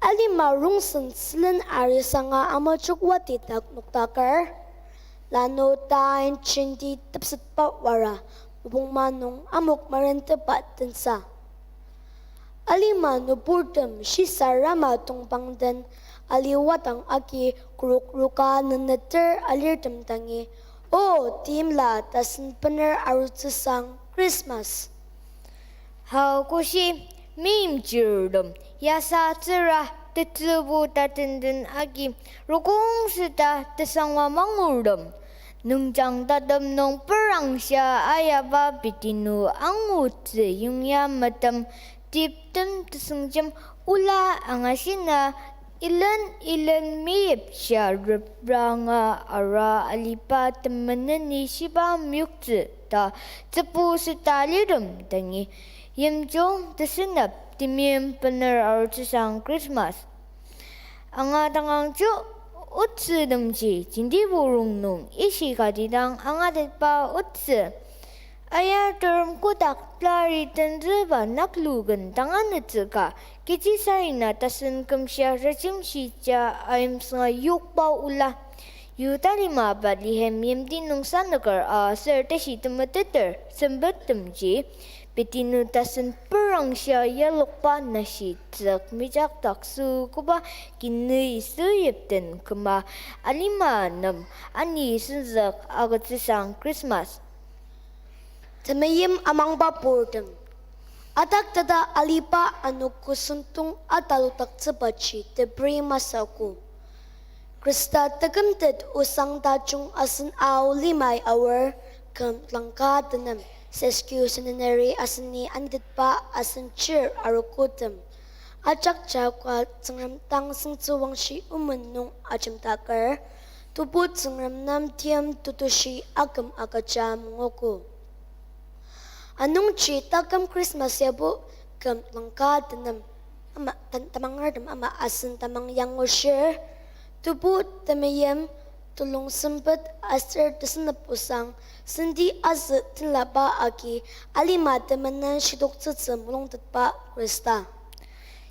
Alima rongsen sülen arisanga amajok watidak nokdaker, lanu tain jenti tepsetba wara mopungma nung amok merentepa tensa. Alima nüburtem shisa rama tongpang den ali wadang agi kurokroka neneter alirtem dangi, O timla tasen bener arutsüsang Christmas. Hakoshi, meimchirtem, yasa tsüra, tetsübu tatenden agi, rokong süta tesangwa mangurtem, nungjang tatem nung perangshia ayaba petinu angutsü yongya metem, tiptem tesüngjem ola angashina, ilen ilen meyipshia repranga ara aliba temeneni shiba meyoktsü ta tsübu süta lirtem dangi, yimjung tesünep temeim bener arutsüsang Christmas. Anga dang angjo, otsü temji jentibu rongnung ishi kati dang angatetba otsü. Aya terem kotak plari tenzüba naklu ken tanganetsü ka, kechi sarena tasen kümshia rajemshija aimsünga yokba ola. Yihuda lima Bethlehem yimti nung sanüker aser tashi temeteter sempettemji, petinu tasen perangshia yalokba nashi tsük mijakdak süogoba kinü Yisu yipten küma alima nem ani senzük agütsüsang Christmas. Temeim amangba purtem. Adak tata aliba anogo sentong atalokdaktsübaji teperi masü akok. Khrista tekümtet osang tajung asen Ao limai Aor, küm langka tenem, sesquicentenary aseni anitetba asen chir arogotem, ajak jaoka Tsüngrem dang süngtsüwangshi omen nung ajemdaker, Tebu Tsüngrem nem tim tetushi aküm agüja mungogo. Anungji taküm Christmas yabo küm langka tenem ama, tan-, tamangertem ama asen tamang yangushir, Tebu temeim, telung sempet aser tesünep osang, senti azü tenlaba agi, alima temenen shidoktsütsü mulungtetba Khrista.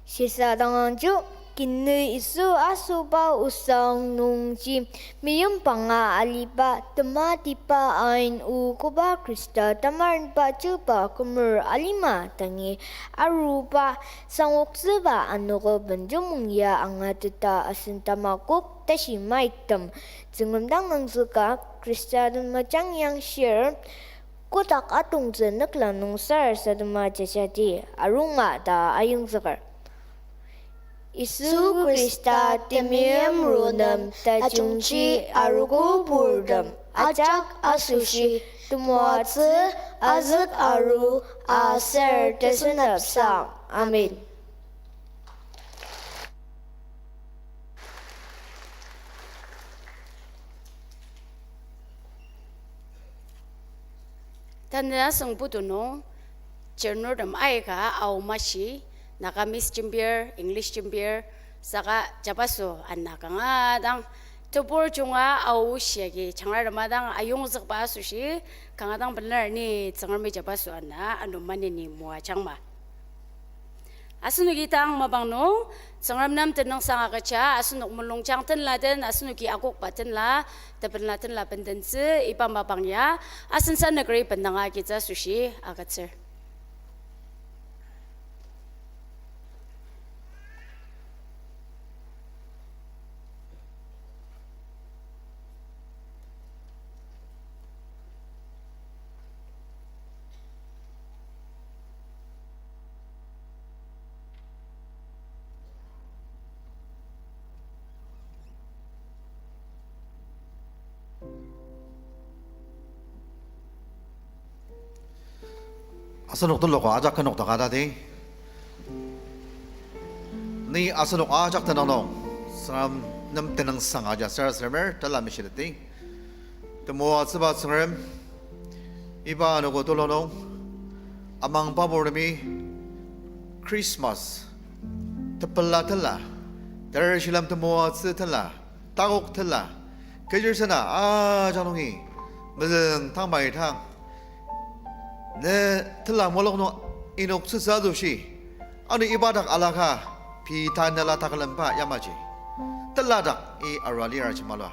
Shisa dang angjo, kinü Yisu asoba osang nungji, meyim panga aliba, tematiba ain o koba Khrista tamarenba chuba kümer alima dangi aruba sangoktsüba anogo benjumung ya angateta asen tamakok tashi maitem Tsüngrem dang nangzüka Khrista den majang yangshir, kotak atongtsü nükla nung sarasadema jajati arunga ta ayongzüker. Yisu Khrista temeim ronem tajungji arogo purtem ajak asoshi temoatsü azük aru aser tesünepsang. Amen. Tanü asüng putu nung, chirnurtem aika Ao mashi, Nagamese jembir, English jembir, saka jabaso ana kanga dang, tebur junga Ao shiagi jangratem dang ayongzükba asoshi, kanga dang bener ni Tsüngremi jabaso ana anu maneni moajangma. Asenoki tang mapang nung, Tsüngrem nem tenüngsang agüja, asenok mulungjang tenla den, asenoki akokba tenla, tebenla tenla bendentsü, iba mapang ya, asen sanükeri bendanga agitsü asoshi agütsür. Asenok tuluka ajak kü nokdaka tati. Ni asenok ajak tenüng nung, Tsüngrem nem tenüngsang aja sarasademer tela meshiteti. Temoatsüba Tsüngrem, iba anogo tulu nung, amangba purtemi Christmas tepela tela, ter shilem temoatsü tela, takok tela, kechir sena ajak nungi mezüng tang mai tang, ne tela mulok nung inoktsütsü asoshi, ano iba dak alaka pei tanela takülemba yamaji, tela dak i arua lir ajemalua.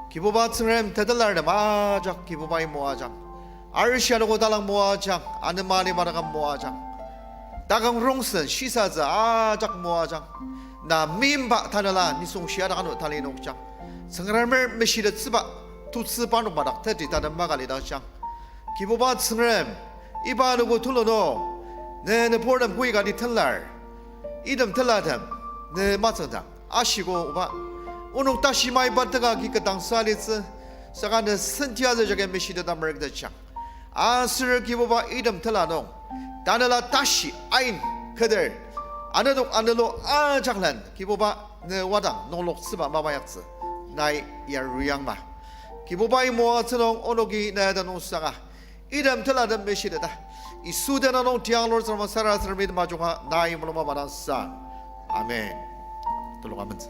Kibuba Tsüngrem, tetelartem ajak Kibubai moajang. Arishi anogo talang moajang, anema lima taküm moajang. Taküm rongsen shisatsü ajak moajang. Na meimba tanela nisung shia dak ano tali nokjang. Tsüngremer meshitettsüba tutsü parnok madak teti tanema ka lidakjang. Kibuba Tsüngrem, iba anogo tulu nung, ne nüburtem kü kati telar, item telatem, ne matsüngdang ashiko oba. Onok tashi maiba teka ki ketdangsa litsü, saka ne sentiazü jagi meshiteta merüktetjang. Aser Kibuba item tela nung, tanela tashi ain keder, anedok anelu ajaklen Kibuba ne wadang nungloktsüba mabayaktsü, nai yaruyangma. Kibubai moatsü nung onoki ne tenüngsanga, item telatem meshiteta, Yisu tenüng nung tiang Lord Tsüngrem sarasademi temajunga nai mulungba madang sang. Amen. Tuluka mensü.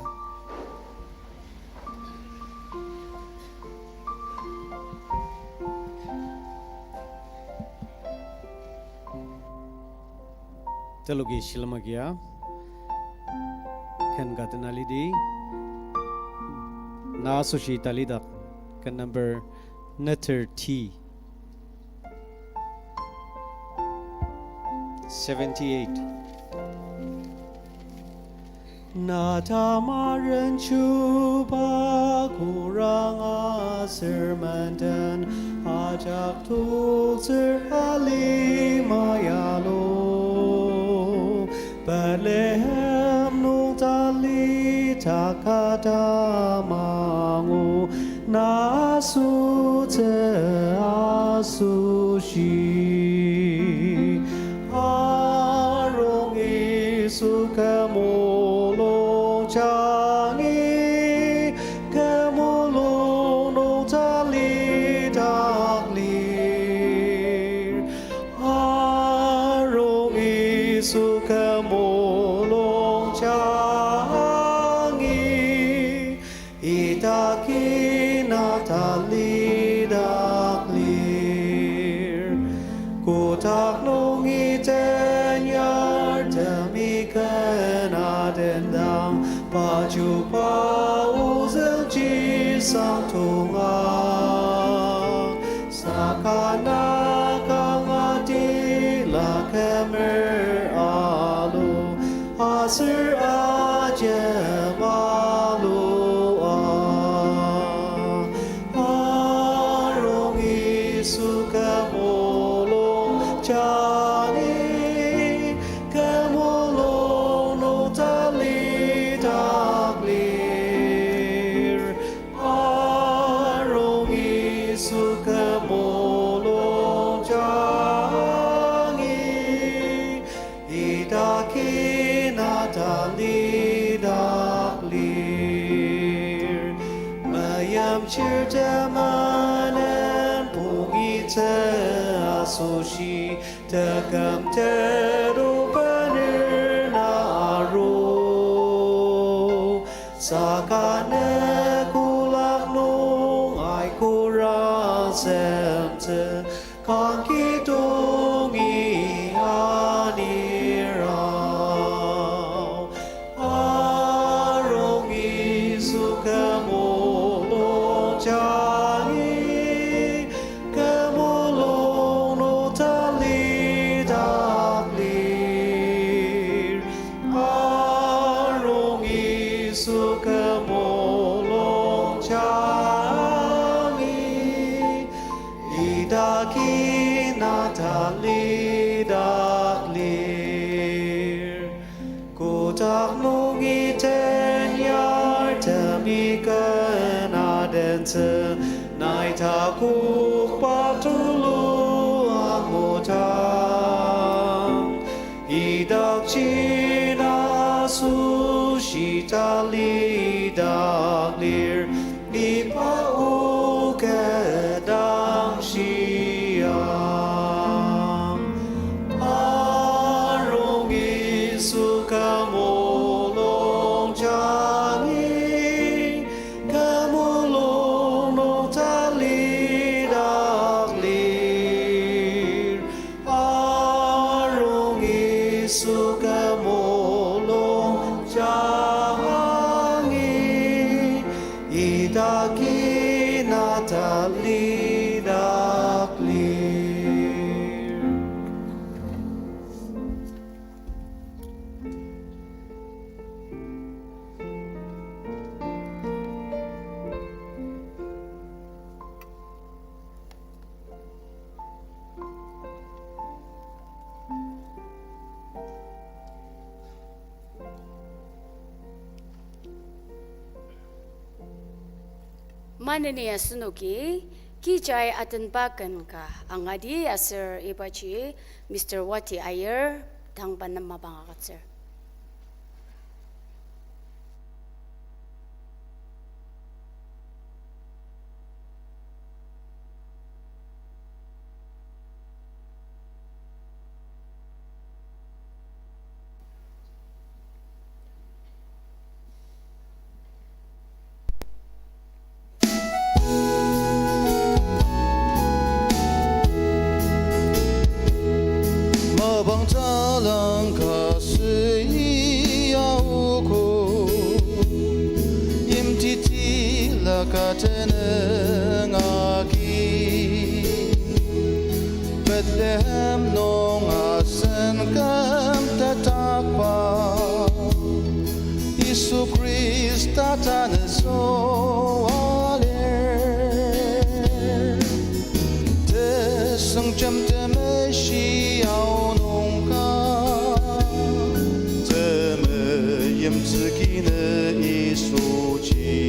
Teloki shilem agia, ken ka tena lidi, na asoshi talidak, ken number neter T. Seventy-eight. Na tamaren chuba kurang aser menden ajak toktsür alima yalo. Bethlehem nung talidak ka tamangu na sütsü asoshi. Arung Yisu kü mulung jangi, kü mulung nung talidak lir. Arung Yisu kü mulung jangi, idaki na talidak lir. Kotak nungi tenyar temi ken adendang, pa chuba ozüng chisang tonga. Saka na kanga tila kümer alu, aser ajem alua. Arung Yisu kü mulung jangi, kü mulung nung talidak lir. Arung Yisu kü mulung jangi, idaki na talidak lir. Mayimchir temenen pungitsü asoshi, teküm teru bener na aru. Saka ne kolak nung aika kura semtsü, kangki tongi anir ao. Arung Yisu kü mulung jangi, kü mulung nung talidak lir. Arung Yisu kü mulung jangi, idaki na talidak lir. Kotak nungi tenyar temi ken adentsü, nai takokba tulu anguta. Shina asoshi talidak lir, iba o kü dang shia. Arung Yisu kü mulung jangi, kü mulung nung talidak lir. Arung Yisu kü mulung jangi, idaki na talidak lir. Maneni asenoki, Kijai Atenba ken ka angati aser ibaji Mister Wati Aier tangba nem mapang agütsür. Mapang talang ka süi aogo, yimti tila ka tenüng agi. Bethlehem nung asen küm tatakba, Yisu Khrista tanü süa lir. Tesüngjem temeshi aonung ka, temeimtsü kinü Yisuji.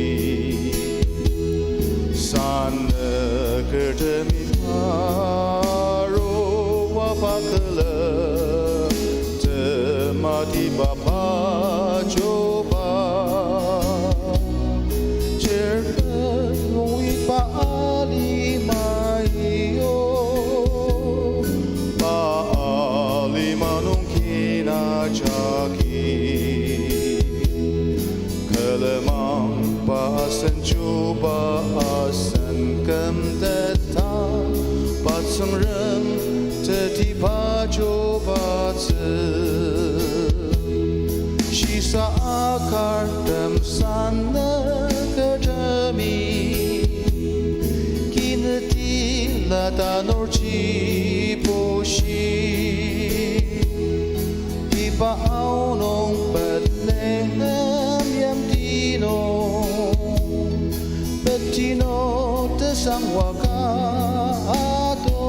Sanü kertemi aruba pakülem, tematiba pachoba. Chirpet nung iba alima iyo, pa alima nung kina jagi. Külemangba asen chuba asen kümteta, pa Tsüngrem teti pachobatsü. Shisa akartem sanü kertemi, kinüti la tanurji pushi. Iba aonung Bethlehem yimti nung, beti nung tesang waka ato.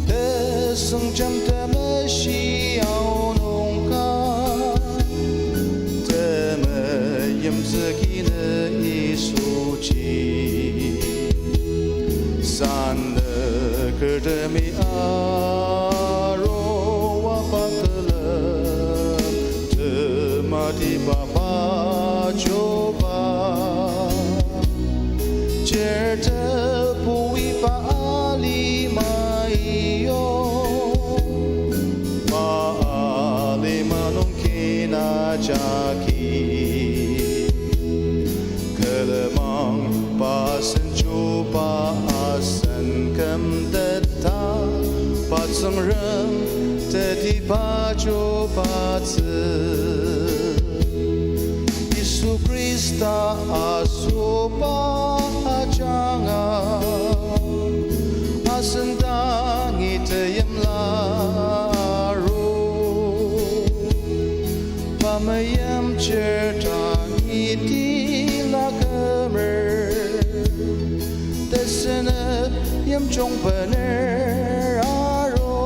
Tesüngjem temeshi aonung ka, temeimtsü kinü Yisuji. Sanü kertemi aruba pakülem, tematiba pachoba. Chir tebu iba alima iyo, pa alima nung kina jagi. Külemangba asen chuba asen kümteta, pa Tsüngrem teti pachobatsü. Yisu Khrista asoba ajanga, asen dangi teimla aru. Pa meimchir dangi tila kümer, tesünep yimjung bener aru.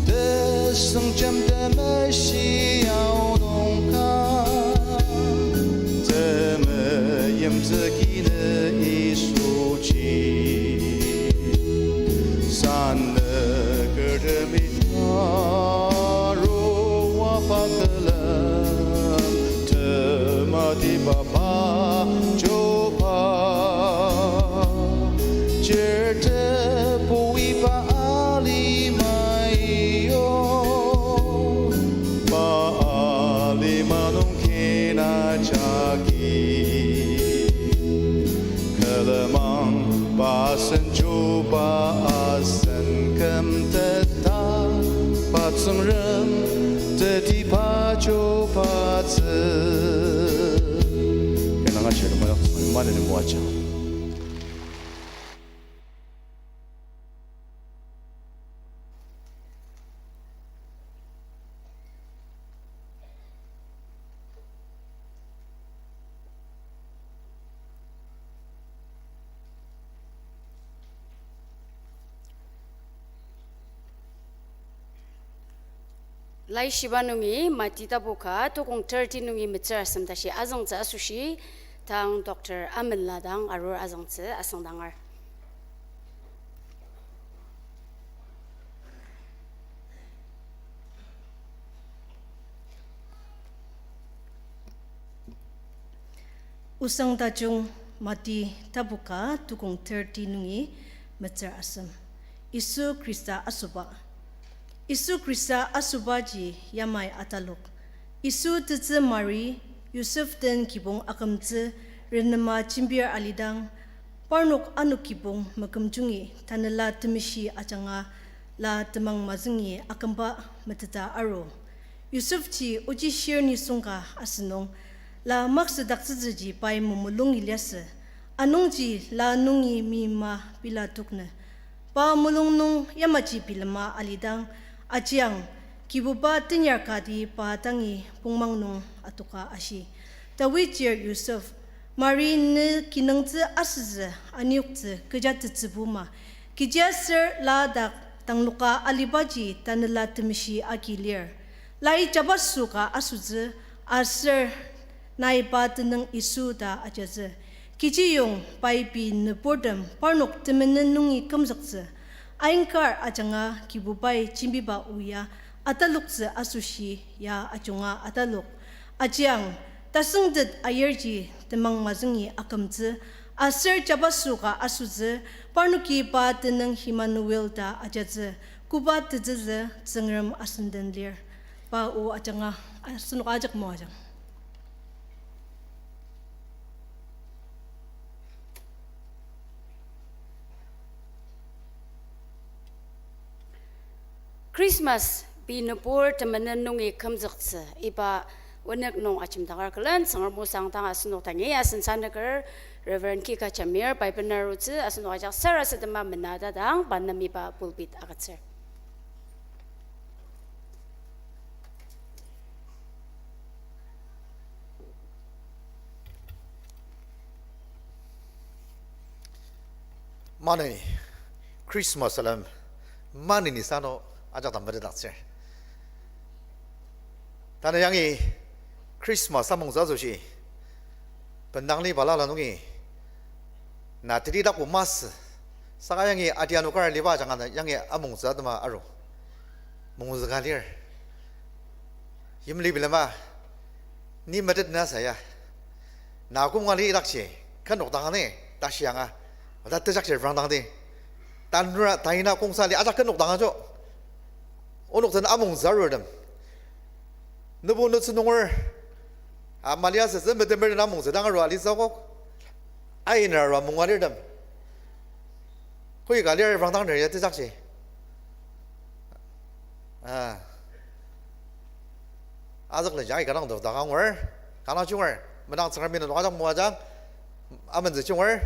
Tesüngjem temeshi aonung ka, temeimtsü kinü Yisuji. Sanü Papa, Chuba, chirte puiba alima iyo, pa alima nung kina jagi. Külemang pa asen Chuba asen kümteta, pa Tsüngrem teti pa Chubatsü. Kanga shirtem ajak maneni moajang. Laishiba nungi Mati tapu ka tukong thirty nungi metsür asem tashi azüngtsü asoshi, tang Doctor Amenla dang arur azüngtsü asüngdanger. Osang tajung Mati tapu ka tukong thirty nungi metsür asem. Yisu Khrista asoba. Yisu Khrista asobaji yamai atalok. Yisu tetsü Mari, Yosef den kibong akümtsü renema jembir alidang, parnok ano kibong mekümjungi Tanela Temeshi ajanga la temang mazüngi akümba meteta aru. Yosefji ochi shir nisung ka asünung, la maksüdaktsütsüji pai memulungi liasü, anungji la nungi meima pila toknü. Pa mulung nung yamaji bilema alidang, ajiang, Kibuba tenyar kati pa tangi pongmang nung atoka ashi. David chir Yosef, Mari ne kinungtsü asütsü aniyoktsü kecha tetsübu ma, kechiaser la dak tangloka alibaji Tanela Temeshi agi lir. Lai jabaso ka asotsü, aser nai pa tenüng Yisu ta ajatsü. Kechiyong pai pei nüburtem parnok temenen nungi kümzüktsü. Ainkar ajanga Kibubai jembiba o ya ataloktsü asoshi ya ajunga atalok. Ajiang, tasüngtet ayirji temang mazüngi akümtsü, aser jabaso ka asotsü, parnoki pa tenüng Emmanuel ta ajatsü, koba tetsütsü Tsüngrem asenden lir. Pa o ajanga, asenok ajak moajang. Christmas pei nübur temenen nungi kümzüktsü iba onük nung ajemdaker külen Tsüngrem o sang dang asenok dangi asen sanüker Reverend Kika Jamir, Bible nürutsü asenok ajak sarasadema mena tatang pa nem iba pulpit agütsür. Maneni, Christmas alem, maneni sano ajak dang metetdaktsür. Tanü yangi Christmas amongtsü asoshi, bendang li balala nungi, na teti dakbo masü, saka yangi adi ano kar liba ajanga yangi amongtsü atema aru. Mongzüka lir. Yimli bilema, ni metet na saya. Na küm ngali idakji, khenok dang ni, tashi anga. Oda tejakji rang dang di. Tanura, taina kongsa li, ajak khenok dang ajo. Onok den amongtsü arurtem. Nübu nütsü nunger, a, mali asütsü metemer den amongtsü dang arua alitsü akok. Ainer arua mung alirtem. Koi ka lir rang dang ner ya tejakji. A. Azük lenji aika dang dok daka angur, kanga junger, menang Tsüngremi nenok ajak moajang, amentsü junger,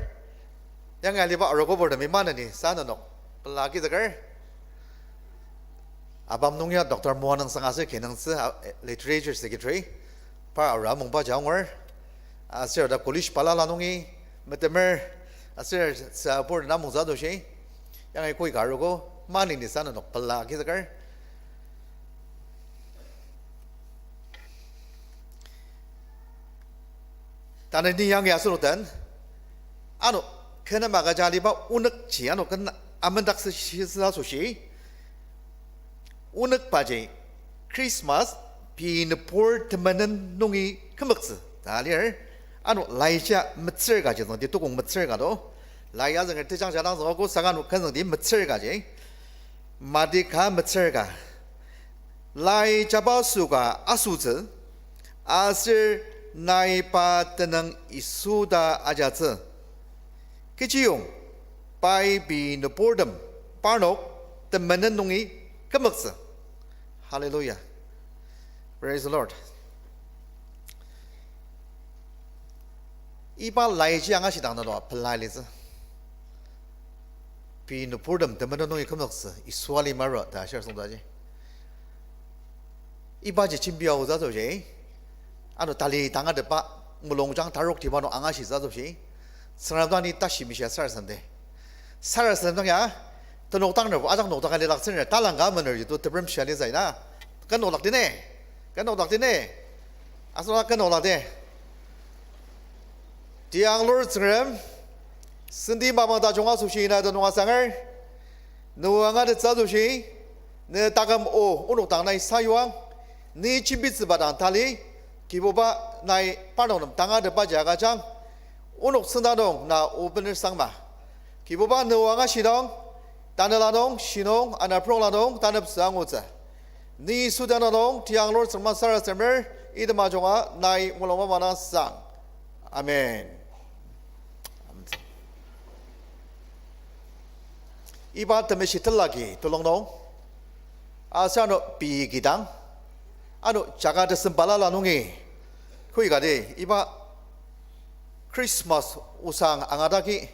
yangi aliba arogo bortemi maneni sa nenok pela agizüker. Abam nung ya Doctor Moaneng Sangase kinungtsü, a, Literature Secretary, par ara mungba ja angur, aser ta college balala nungi, metemer, aser sa pur na mungtsü asoshi, yangi koi ka arogo, maneni sa nenok pela agizüker. Tanü ni yangi asenok den, ano, kena maka jaliba onükji, ano, kena amendaktsü shisa asoshi, onükbaji Christmas pei nübur temenen nungi kümzüktsü ta lir, Ano laija metsür kaji züngdi, tukong metsür ka to. Lai azünger tejangja dang züngogo saka ano kü züngdi metsür kaji. Mati ka metsür ka. Lai jabaso ka asotsü, aser nai pa tenüng Yisu ta ajatsü. Kechiyong, pai pei nüburtem parnok temenen nungi kümoktsü. Hallelujah. Praise the Lord. Iba laiji angashidang nalo pela litsü. Pei nüburtem temenen nungi kümoktsü, Yisu alima arua ta ashir süngdaji. Ibaji jembi aotsü asoshi, ano tali tangatetba mulungjang tarok tiba nung angashitsü asoshi, Tsüngrem dang ni tashi mishia sarasademdi. Sarasadem dang ya, tenok dang nerbo ajak nokdaka lilaktsüner, talang ka mener jitu teprem shia litsü ina. Kü noklak dini, kü noklak dini. Asüla kü noklak di. Tianglur Tsüngrem, senti mapang tajung asoshi na tenüng asanger, ne o angatettsü asoshi, ne taküm o onok dang nai sayuang, ni jembitsüba dang tali, Kibuba nai parnok nem tangatetbaji agüjang, onok tsüngda nung na o bener sangma. Kibuba ne o angashidang, tanela nung, shinung, anaprongla nung, taneptsü angutsü. Ni Yisu tenüng nung, tianglur Tsüngrem sarasademer, item ajunga nai mulung mapang dang sang. Amen. Iba temeshi telaki telung nung, aser ano pei kidang, ano jaga tesem balala nungi, kü kati, iba Christmas osang angadaki,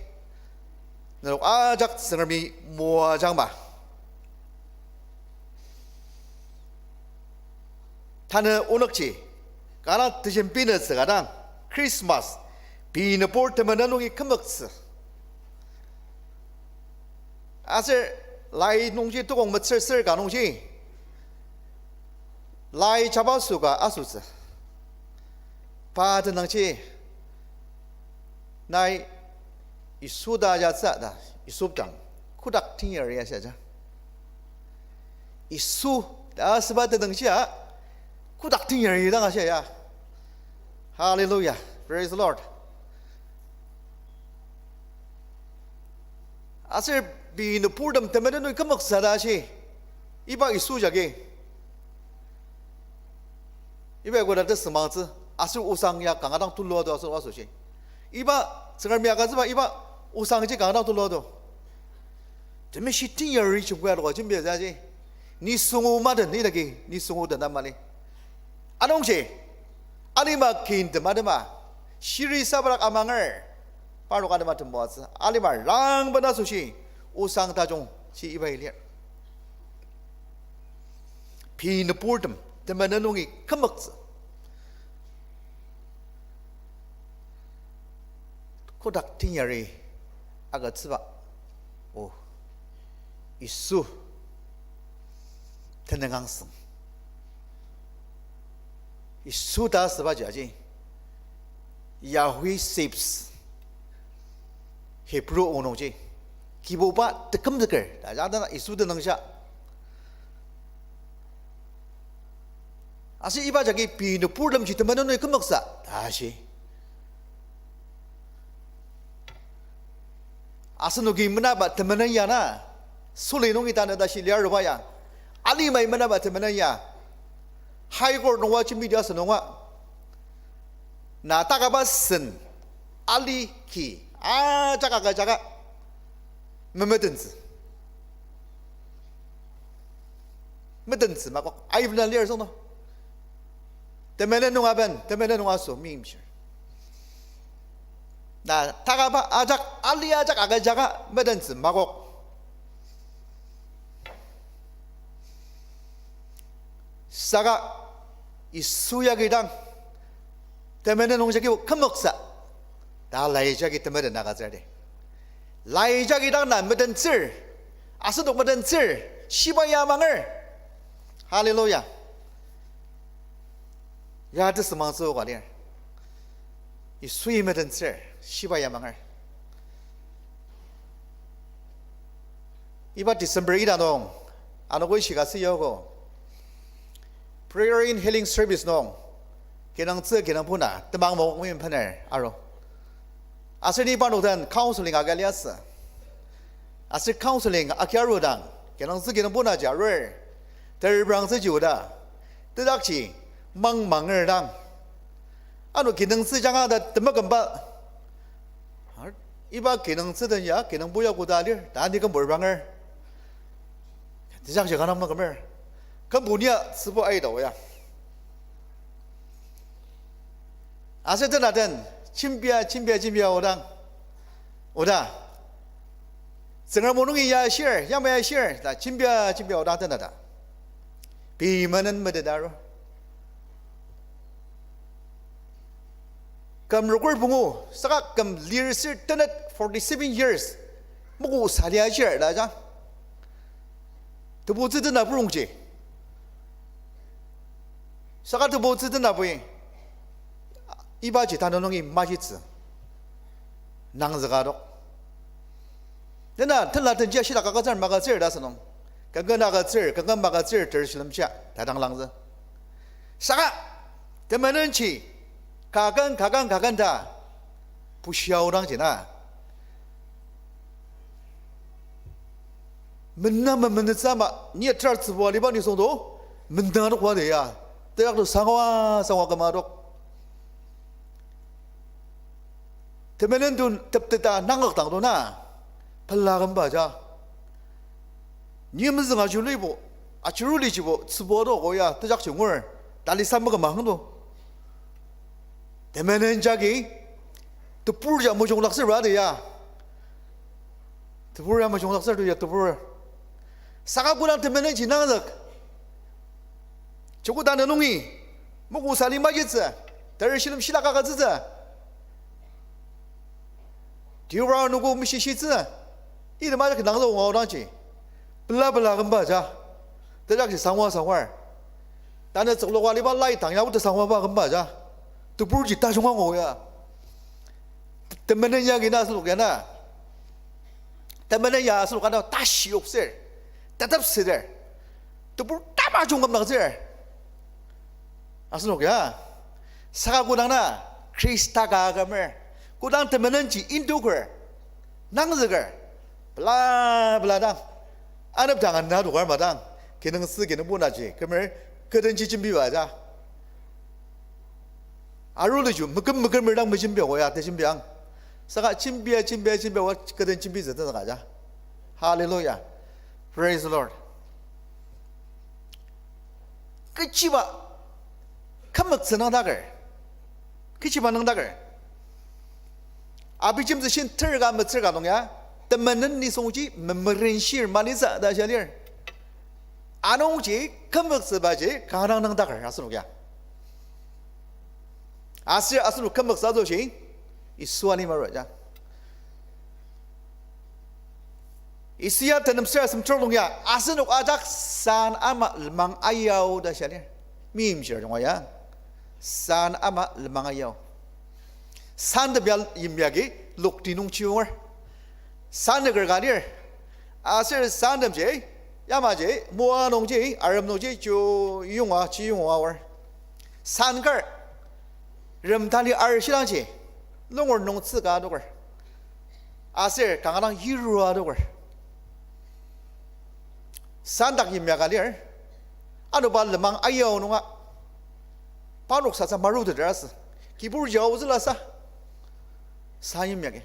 nenok ajak Tsüngremi moajangma. Tanü onükji, kanga tejembinü tsüka dang, Christmas, pei nübur temenen nungi kümoktsü. Aser lai nungji tukong metsür sür ka nungji, lai jabaso ka asotsü. Pa tenüngji, nai Yisu ta ajatsü ta, Yisu dang, kotak teyari ashia ja. Yisu ta asüba tenüngji a, kotak teyari dang ashia ya. Hallelujah. Praise the Lord. Aser pei nüburtem temenen nungi kümoktsü ta ashi. Iba Yisu jagi. Iba koda tesümangtsü. Aser osang ya kanga dang tulu ado aser asoshi. Iba Tsüngremi agütsüba iba osangji kanga dang tulu ado. Temeshi teyari jungkui aloka jembia jaji. Ni sungu maden, ni dagi, ni sungu den amali. Anungji, alima kintem atema, shiri sabarak amanger, parnok atema tembuatsü, alima rangben asoshi, osang tajungji iba ilir. Pei nüburtem, temenen nungi kümoktsü. Kodak teyari agütsüba. O, Yisu tenüng angsüng. Yisu ta asübaji aji, Yahweh saves. Hebrew o nungji, Kibuba tekümzüker ta ja dang Yisu tenüngsha. Aser iba jagi pei nüburtemji temenen nungi kümoktsü ta shi. Asenoki menaba temenen ya na, suli nungi tanü tashi liaruba ya, alimai menaba temenen ya, High Court nunga jembidi asenunga, na takaba sen, ali ki, ajak agüjaka, memetentsü. Metentsü makok, aibena lir süngno. Temenen nung aben, temenen nung aso, meimchir. Na takaba ajak, ali ajak agüjaka metentsü makok. Saka Yisu yagi dang temenen nung jagi kümoktsü ta lai jagi temenen agütsür di. Lai jagi dang na metentsür, asenok metentsür, shiba ya amanger. Hallelujah. Ya tesümangtsü oka lir. Yisui metentsür, shiba ya amanger. Iba December ita nung, anogo ishika süyogo, Prayer and Healing Service nung, kinungtsü kinungpo na temang mokokmi bener aru. Aser ni parnok den counseling agi liasü. Aser counseling agi arudang, kinungtsü kinungpo naji arur. Ter brangtsüji oda. Tedakji mangmanger dang, ano kinungtsü janga ta temekümba. Iba kinungtsü den ya, kinungpo ya koda lir, ta ni kümbo repranger. Tejakji kanga makümer. Kümbo nia tsübo aita o ya. Aser tena den, jembia, jembia, jembia odang, oda, Tsüngrem o nungi ya shir, yamai ya shir ta jembia, jembia odang tena ta, pei menen meteta aru. Küm rokür pungu, saka küm lir sür tenet forty-seven years, mokosa lia shir ta ja. Tebutsü tena purungji. Saka tebutsü tena pui, ibaji tanü nungi majitsü. Nangzüka adok. Tena tenla tenjia shilak agütsür magütsür ta asünung. Kanga agütsür, kanga magütsür ter shilemshia ta dang langzü. Saka temenenji kaken, kaken, kaken ta bushia odangji na, mena memenetsü ama, ni atar tsübua liba nisung to, mena adok wa de ya. Teyak to sangwa, sangwa küma adok. Temenen to tepteta nangak dang to na, pela kümba ja. Ni mezüng ajulibo, ajurulijibo tsübua to ko ya, tejakji ngur, talisa meküma hang to. Temenen jagi, tebur ja mejunglaktsür ba de ya. Tebur ya mejunglaktsür to ya tebur. Saka kodang temenenji nangzük, joko tanü nungi, mokosa li majitsü, ter shilem shilak agütsütsü, tiura noko meshishitsü, item ajak nangzük anga odangji, pela pela kümba ja. Tejakji sangwa sangwar. Tanü tsükloka liba lai tang ya ote sangwa ba kümba ja. Teburji tajunga ngo ya. Temenen yagi na asenok ya na, temenen ya asenok ana tashi yokser, tatepseter, tebur tamajung kümdaktsür. Asenok ya. Saka kodang na Khrista ka kümer, kodang temenenji indoker, nangzüker, pela pela dang, anepdang ana dokar madang, kinungtsü kinungpo naji kümer, kedenji jembiba ja. Aruliju meküm mekümer dang mejembia ko ya tejembiang. Saka jembia, jembia, jembia wa keden jembitsü tenzüka ja. Hallelujah. Praise the Lord. Kechiba kümzüktsü nüngdaker. Kechiba nüngdaker. Abijemtsü shin ter ka metsür ka nung ya, temenen nisungji memerenshir malitsü ta shia lir. Anungji kümzüktsübaji kanga nüngdaker asenok ya. Aser asenok kümzüktsü asoshi Yisu alima arua ja. Yisu ya tenem sür asem trok nung ya, asenok ajak san ama lenmang ayao ta shia lir. Meimchir junga ya, san ama lenmang ayao. Santem ya yimyagi lokti nung chiyonger. San nüker ka lir. Aser santemji, yamaji moa nungji, arem nungji chiyonga, chiyonga aor. San kar, rem tali arishidangji, lungur nung tsüka adoker. Aser kanga dang yirua adoker. San dak yimya ka lir, anoba lenmang ayao nunga, parnok sasa maruteter asü, kibur jao zülasa, san yimyagi.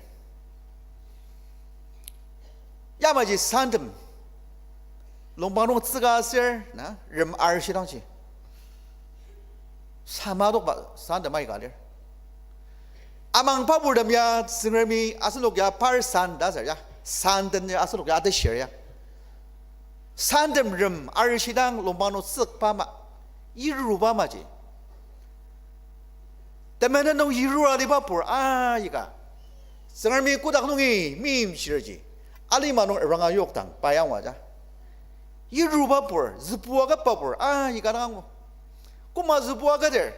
Yamaji santem, longpang nung tsüka aser na, rem arishidangji, sama adokba santem aika lir. Amangba purtem ya Tsüngremi asenok ya par san ta sür ya, santem ya asenok ya ateshir ya. Santem rem arishidang longpang nung tsükba ama, yiruba amaji, temenen nung yirua aliba pur aika, Tsüngremi kotak nungi meimchirji alima nung eranga yokdang pa yangwa ja. Yiruba pur, zübua kaba pur aika dang angu. Koma zübua kadir?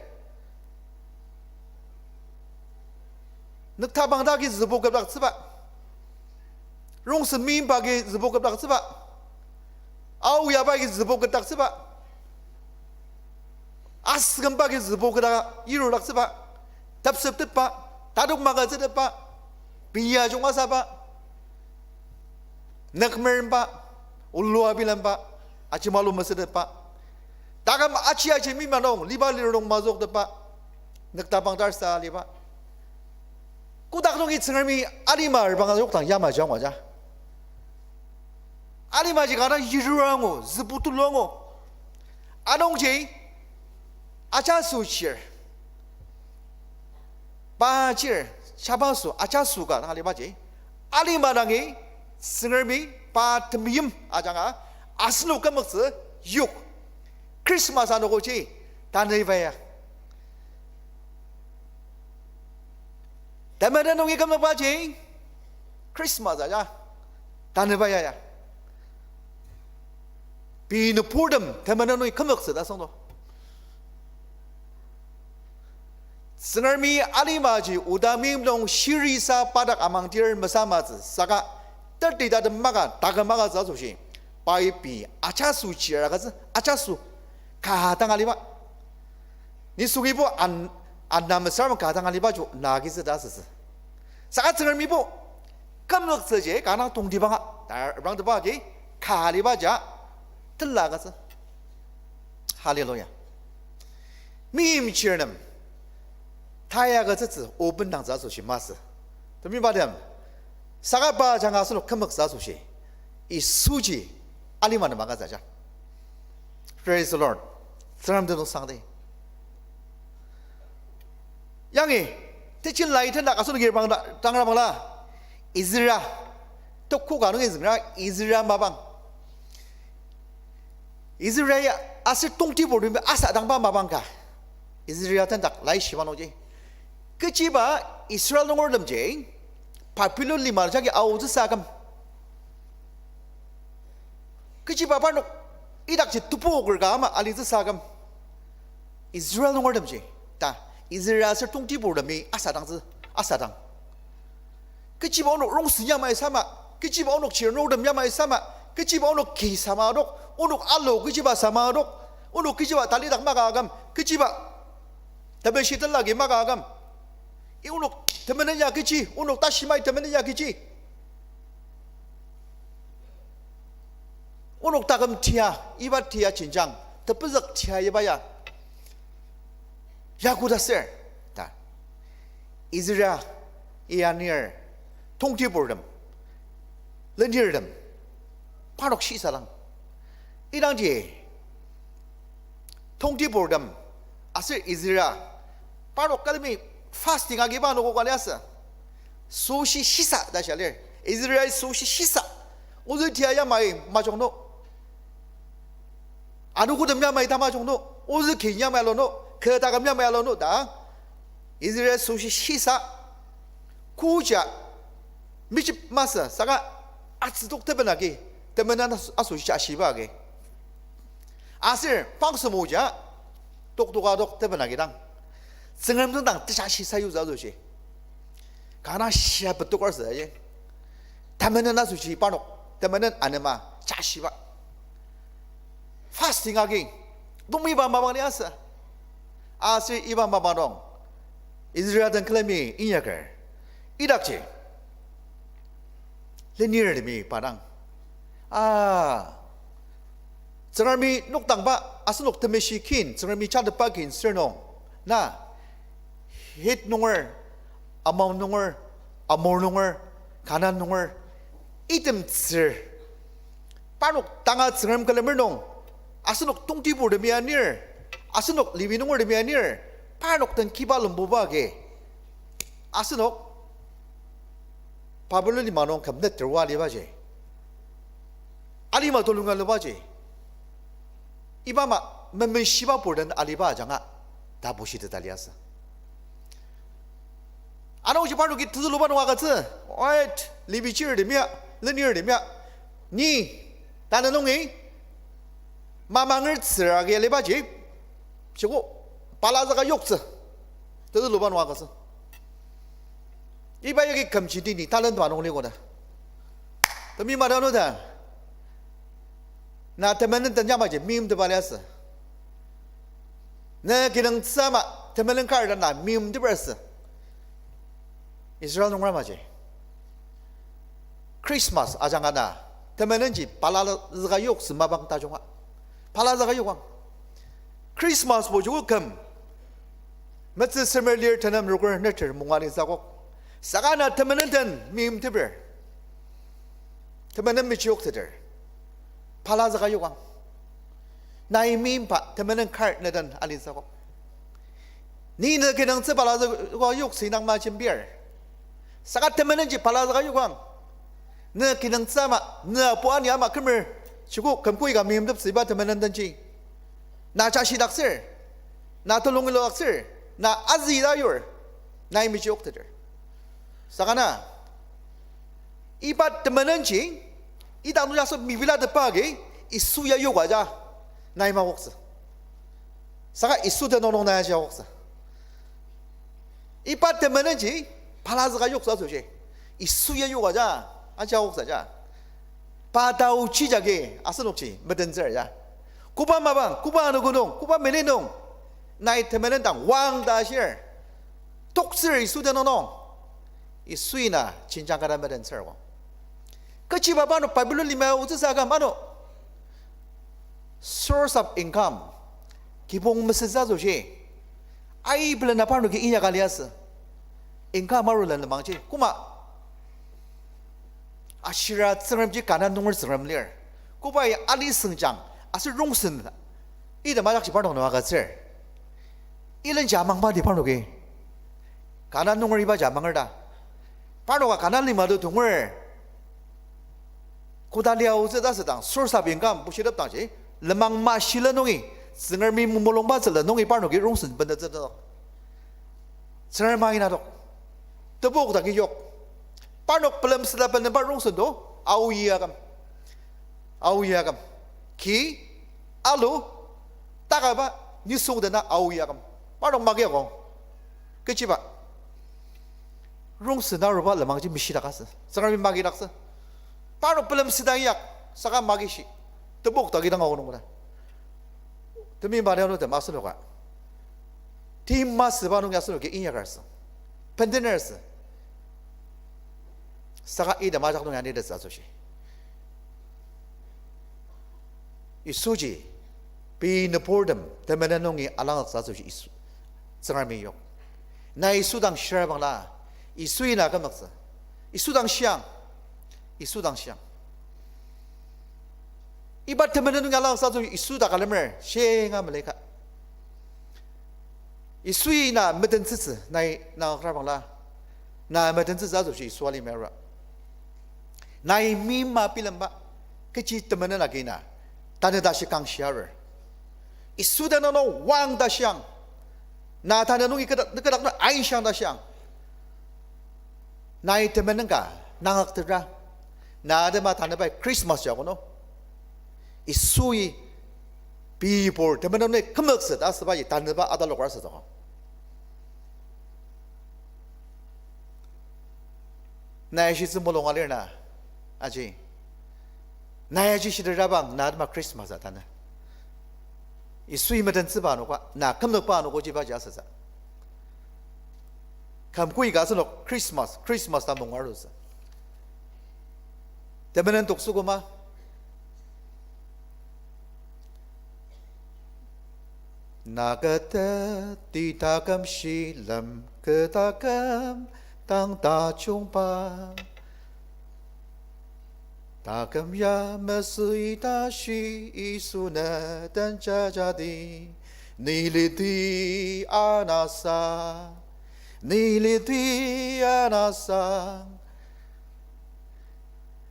Nüktabang dagi zübu kepdaktsüba, rongsen meimba agi zübu kepdaktsüba, ao yaba agi zübu kepdaktsüba, Asükümba ki zübo keta yirulaktsüba, tepseptetba, tatok magütsütetba, pei ajunga saba, nükmeremba, olua bilemba, ajimalu mesütetba, taküm aji aji mima nung liba lir nung mazüktetba, nüktapang tarsa aliba. Kotak nungi Tsüngremi alima repranga yokdang yamaji anguja. Alimaji kanga yirurangu, zübo tuluangu. Anungji ajaso chir, pa chir, jabaso ajaso ka dang alibaji, alima dangi Tsüngremi pa temeim ajanga asenok kümoktsü yok. Christmas anogoji tanü iba ya. Temenen nungi kümokbaji Christmas aja, tanüba ya ya. Pei nüburtem temenen nungi kümoktsü ta süngdo. Tsüngremi alimaji oda meim nung shirisa padak amangdir mesamatsü saka, teti tatem maka, taküm magütsü asoshi, pai pei ajaso chir agütsü, ajaso ka dang aliba. Nisungibo an, ana mesüra ka dang aliba jo na agitsü ta asütsü. Saka Tsüngremibo kümoktsüji kanga tongtibanga, ta reprangtepa agi ka aliba ja tela agütsü. Hallelujah. Meimchir nem taya agütsütsü o bendangtsü asoshi masü. Temeibatem, saka pa ajanga asenok kümoktsü asoshi, Yisuji alima nem agütsü ja. Praise the Lord. Tsüngrem tenüngsangdi. Yangi, tejen lai tendak asenoki reprang ta, tangra bangla, Ezra, toko ka nungi züngra, Ezra mapang. Ezra ya aser tongtiburtemi asadangba mapang ka. Ezra tendak laishiba nungji, kechiba Israel nungertemji Babilon lima jagi aotsüsa aküm, kechiba parnok idakji tebu oker ka ama alitsüsa aküm, Israel nungertemji, ta, Ezra aser tongtiburtemi asadangtsü, asadang. Kechiba onok rongsen yamai sama, kechiba onok chirnurtem yamai sama, kechiba onok ki sama adok, onok alo kechiba sama adok, onok kechiba talidak maka aküm, kechiba temeshi telagi maka aküm, i onok temenen ya kechi, onok tashimai temenen ya kechi. Onok taküm tia, iba tia jenjang, tepezük tia iba ya, ya koda ser, ta. Ezra, i anir, tongtiburtem, lenirtem, parnok shisadang. Idangji tongtiburtem aser Ezra, parnok külemi fasting agiba anogo ka liasü. Süshi shisa ta shia lir. Ezra-i süshi shisa. Ozü tia yamai majung no, anogotem yamai tamajung no, ozü ki yamai alo no, kü taküm yamai alo no ta, Ezra süshi shisa. Koja mejep masü saka atsütok teben agi, temenen as-, asoshi ashiba agi. Aser pangsümoja toktoka adok teben agi dang, Tsüngrem dang teja shisa yutsü asoshi, kanga shia betok arsü aji. Temenen asoshi parnok, temenen anema ja shiba. Fasting agi, tongmiba mapang liasü. Aser iba mapang nung Israel den külemi inyaker, idakji lenirtemi pa dang, a, Tsüngremi nokdangba, asenok temeshi kin, Tsüngremi jatepba kin sür nung, na, Hit nunger, Amor nunger, Amor nunger, Kanan nunger, item tsür, parnok tanga Tsüngrem külemer nung, asenok tongtiburtemi anir, asenok Levi nungertemi anir, parnok den kiba lembuba agi, asenok Babilon lima nung kümtet terua alibaji, alima tolunga alibaji, iba ama memenshiba burden aliba ajanga ta bushiteta liasü. Anungji parnoki tezüluba nung agütsü, oit, Levi chirtemi ya, lenirtemi ya, ni, tanü nungi mamanger tsüra agi alibaji, shiko, balazaka yoktsü, tezüluba nung agütsü. Iba yagi kümjidi ni talentba nung liko ta. Temi madanuda, na temenen den yamaji meimtepa liasü. Ne kinungtsü ama temenen kar ta na meimteper asü. Israel nungra maji Christmas ajanga na temenenji balazüka yoktsü mapang tajunga. Balazüka yokang. Christmas bo joko küm metsü semer lir tenem roker neter munga litsü akok. Saka na temenen den meimteper. Temenen mechiyokteter. Balazüka yokang. Nai meimba temenen kar ne den alitsü akok. Ni ne kinungtsü balazüka yoktsü inang ma jembir. Saka temenenji balazüka yokang. Ne kinungtsü ama, ne apu ani ama kümer, joko kümkoi ka meimteptsü iba temenen denji. Na jashidaktsür, na telung iludaktsür, na azüta yur, nai mechiyokteter. Saka na, iba temenenji, idang nung aser mebilatepba agi, Yisu ya yoka ja, nai makoktsü. Saka Yisu tenüng nung nai aji akoktsü. Iba temenenji, balazüka yoktsü asoshi, Yisu ya yoka ja, aji akoktsü ja. Pa taochi jagi asenokji metentsür ya. Koba mapang, koba anogo nung, koba meni nung, nai temenen dang wang ta ashir, toktsür Yisu tenüng nung, Yisui na jenjang kata metentsür ko. Kechiba parnok Bible lima otsüsa aküm ano source of income, kibong mesütsü asoshi, aibelena parnoki inyaka liasü. Income arula lenmangji koma ashira Tsüngremji Kanan nunger Tsüngrem lir. Kobai ali sengjang aser rongsen, item ajakji parnok nung agütsür. Ilenji amangba di parnoki Kanan nunger ibaji amanger ta, parnoka Kanan lima to tonger. Koda lia otsü ta asüdang source of income bushitepdangji, lenmang mashila nungi, Tsüngremi mulungba tsüla nungi parnoki rongsen bentettsü tok. Tsüngrem ainadok. Tebok dagi yok. Parnok pelem süda benemba rongsen to, aoyi aküm. Aoyi aküm. Ki, alu, takaba, nisung dena aoyi aküm. Parnok magi akong. Kechiba rongsen aruba lenmangji mishidakasü. Tsüngremi magidaktsü. Parnok pelem süda inyak, saka magishi. Tebok dagi dang aonung koda. Temeim bali ano tem asenoka, tim masüba nung asenoki inyaker asü, bendener asü. Saka item ajak nung anitettsü asoshi, Yisuji pei nüburtem temenen nungi alangzüktsü asoshi Yisu, Tsüngremi yok. Na Yisu dang shirabangla, Yisui na kümzüktsü. Yisu dang shiang. Yisu dang shiang. Iba temenen nungi alangzüktsü asoshi Yisu dak alemer shinga melika. Yisui na metentsütsü, nai na akrabangla, na metentsütsü asoshi Yisu alima ara. Nai meima bilemba, kechi temenen agi na tanü tashi kangshi arur. Yisu tenüng nung wang ta shiang. Na tanü nungi keta, keta nung aishiang ta shiang. Nai temenen ka nangaktetra. Na atema tanü pai Christmas ya kono, Yisui pei pur temenen nungi kümzüktsü ta asübaji tanüba atalokar asütsü ko. Nai shitsü mulung alir na, aji. Nai aji shitetrabang na atema Christmas a tanü. Yisui metentsüba anogo, na kümzükba anogojibaji asütsü. Kümkoi ka asenok Christmas, Christmas ta mungarutsü. Temenen toksü koma, na kü teti taküm shilem kü taküm dang tajungba. Taküm ya mesüi tashi Yisu ne den jajadi. Ni liti anasa. Ni liti anasa.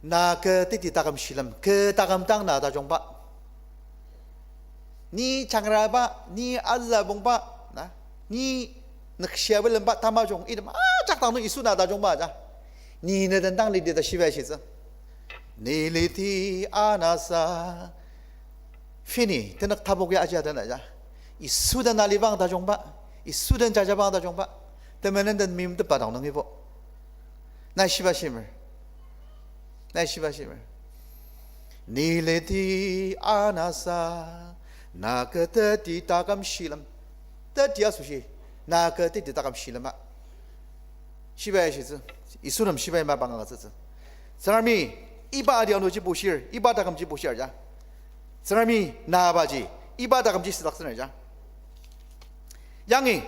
Na kü teti taküm shilem kü taküm dang na tajungba. Ni jangraba, ni azübongba, na, ni nükshia bilemba tamajung item ajak dang nung Yisu na tajungba ja. Ni ne den dang liti ta shiba shitsü. Ni liti anasa. Fini tenük tapok ya aji atena ja. Yisu den alibang tajungba, Yisu den jajabang tajungba, temenen den meimtepba dang nungibo. Nai shiba shimer. Nai shiba shimer. Ni liti anasa, na kü teti taküm shilem. teti asoshi, na kü teti taküm shilema. Shibai ashitsü, Yisu nem shibai mapang agütsütsü. Tsüngremi, iba adianuji bushir, iba takümji bushir ja. Tsüngremi, na abaji, iba takümji südaktsüner ja. Yangi,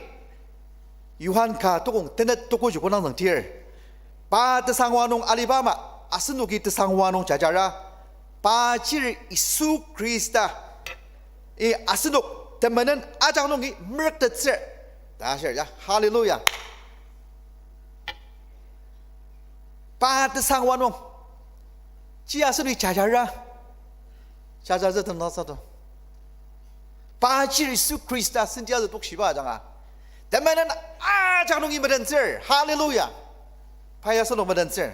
Johan ka tokong tenet toko joko nang züngdir. Pa tesangwa nung aliba ama, asenoki tesangwa nung jajara. Pa chir Yisu Khrista. I asenok temenen ajak nungi merüktettsür. Ta shir ya. Hallelujah. Pa tesangwa nung. Ji asenoki jajara. Jajatsü temdaktsü to. Pa chir Yisu Khrista senti azü tokshiba ajanga. Temenen ajak nungi metentsür. Hallelujah. Pa ya asenok metentsür.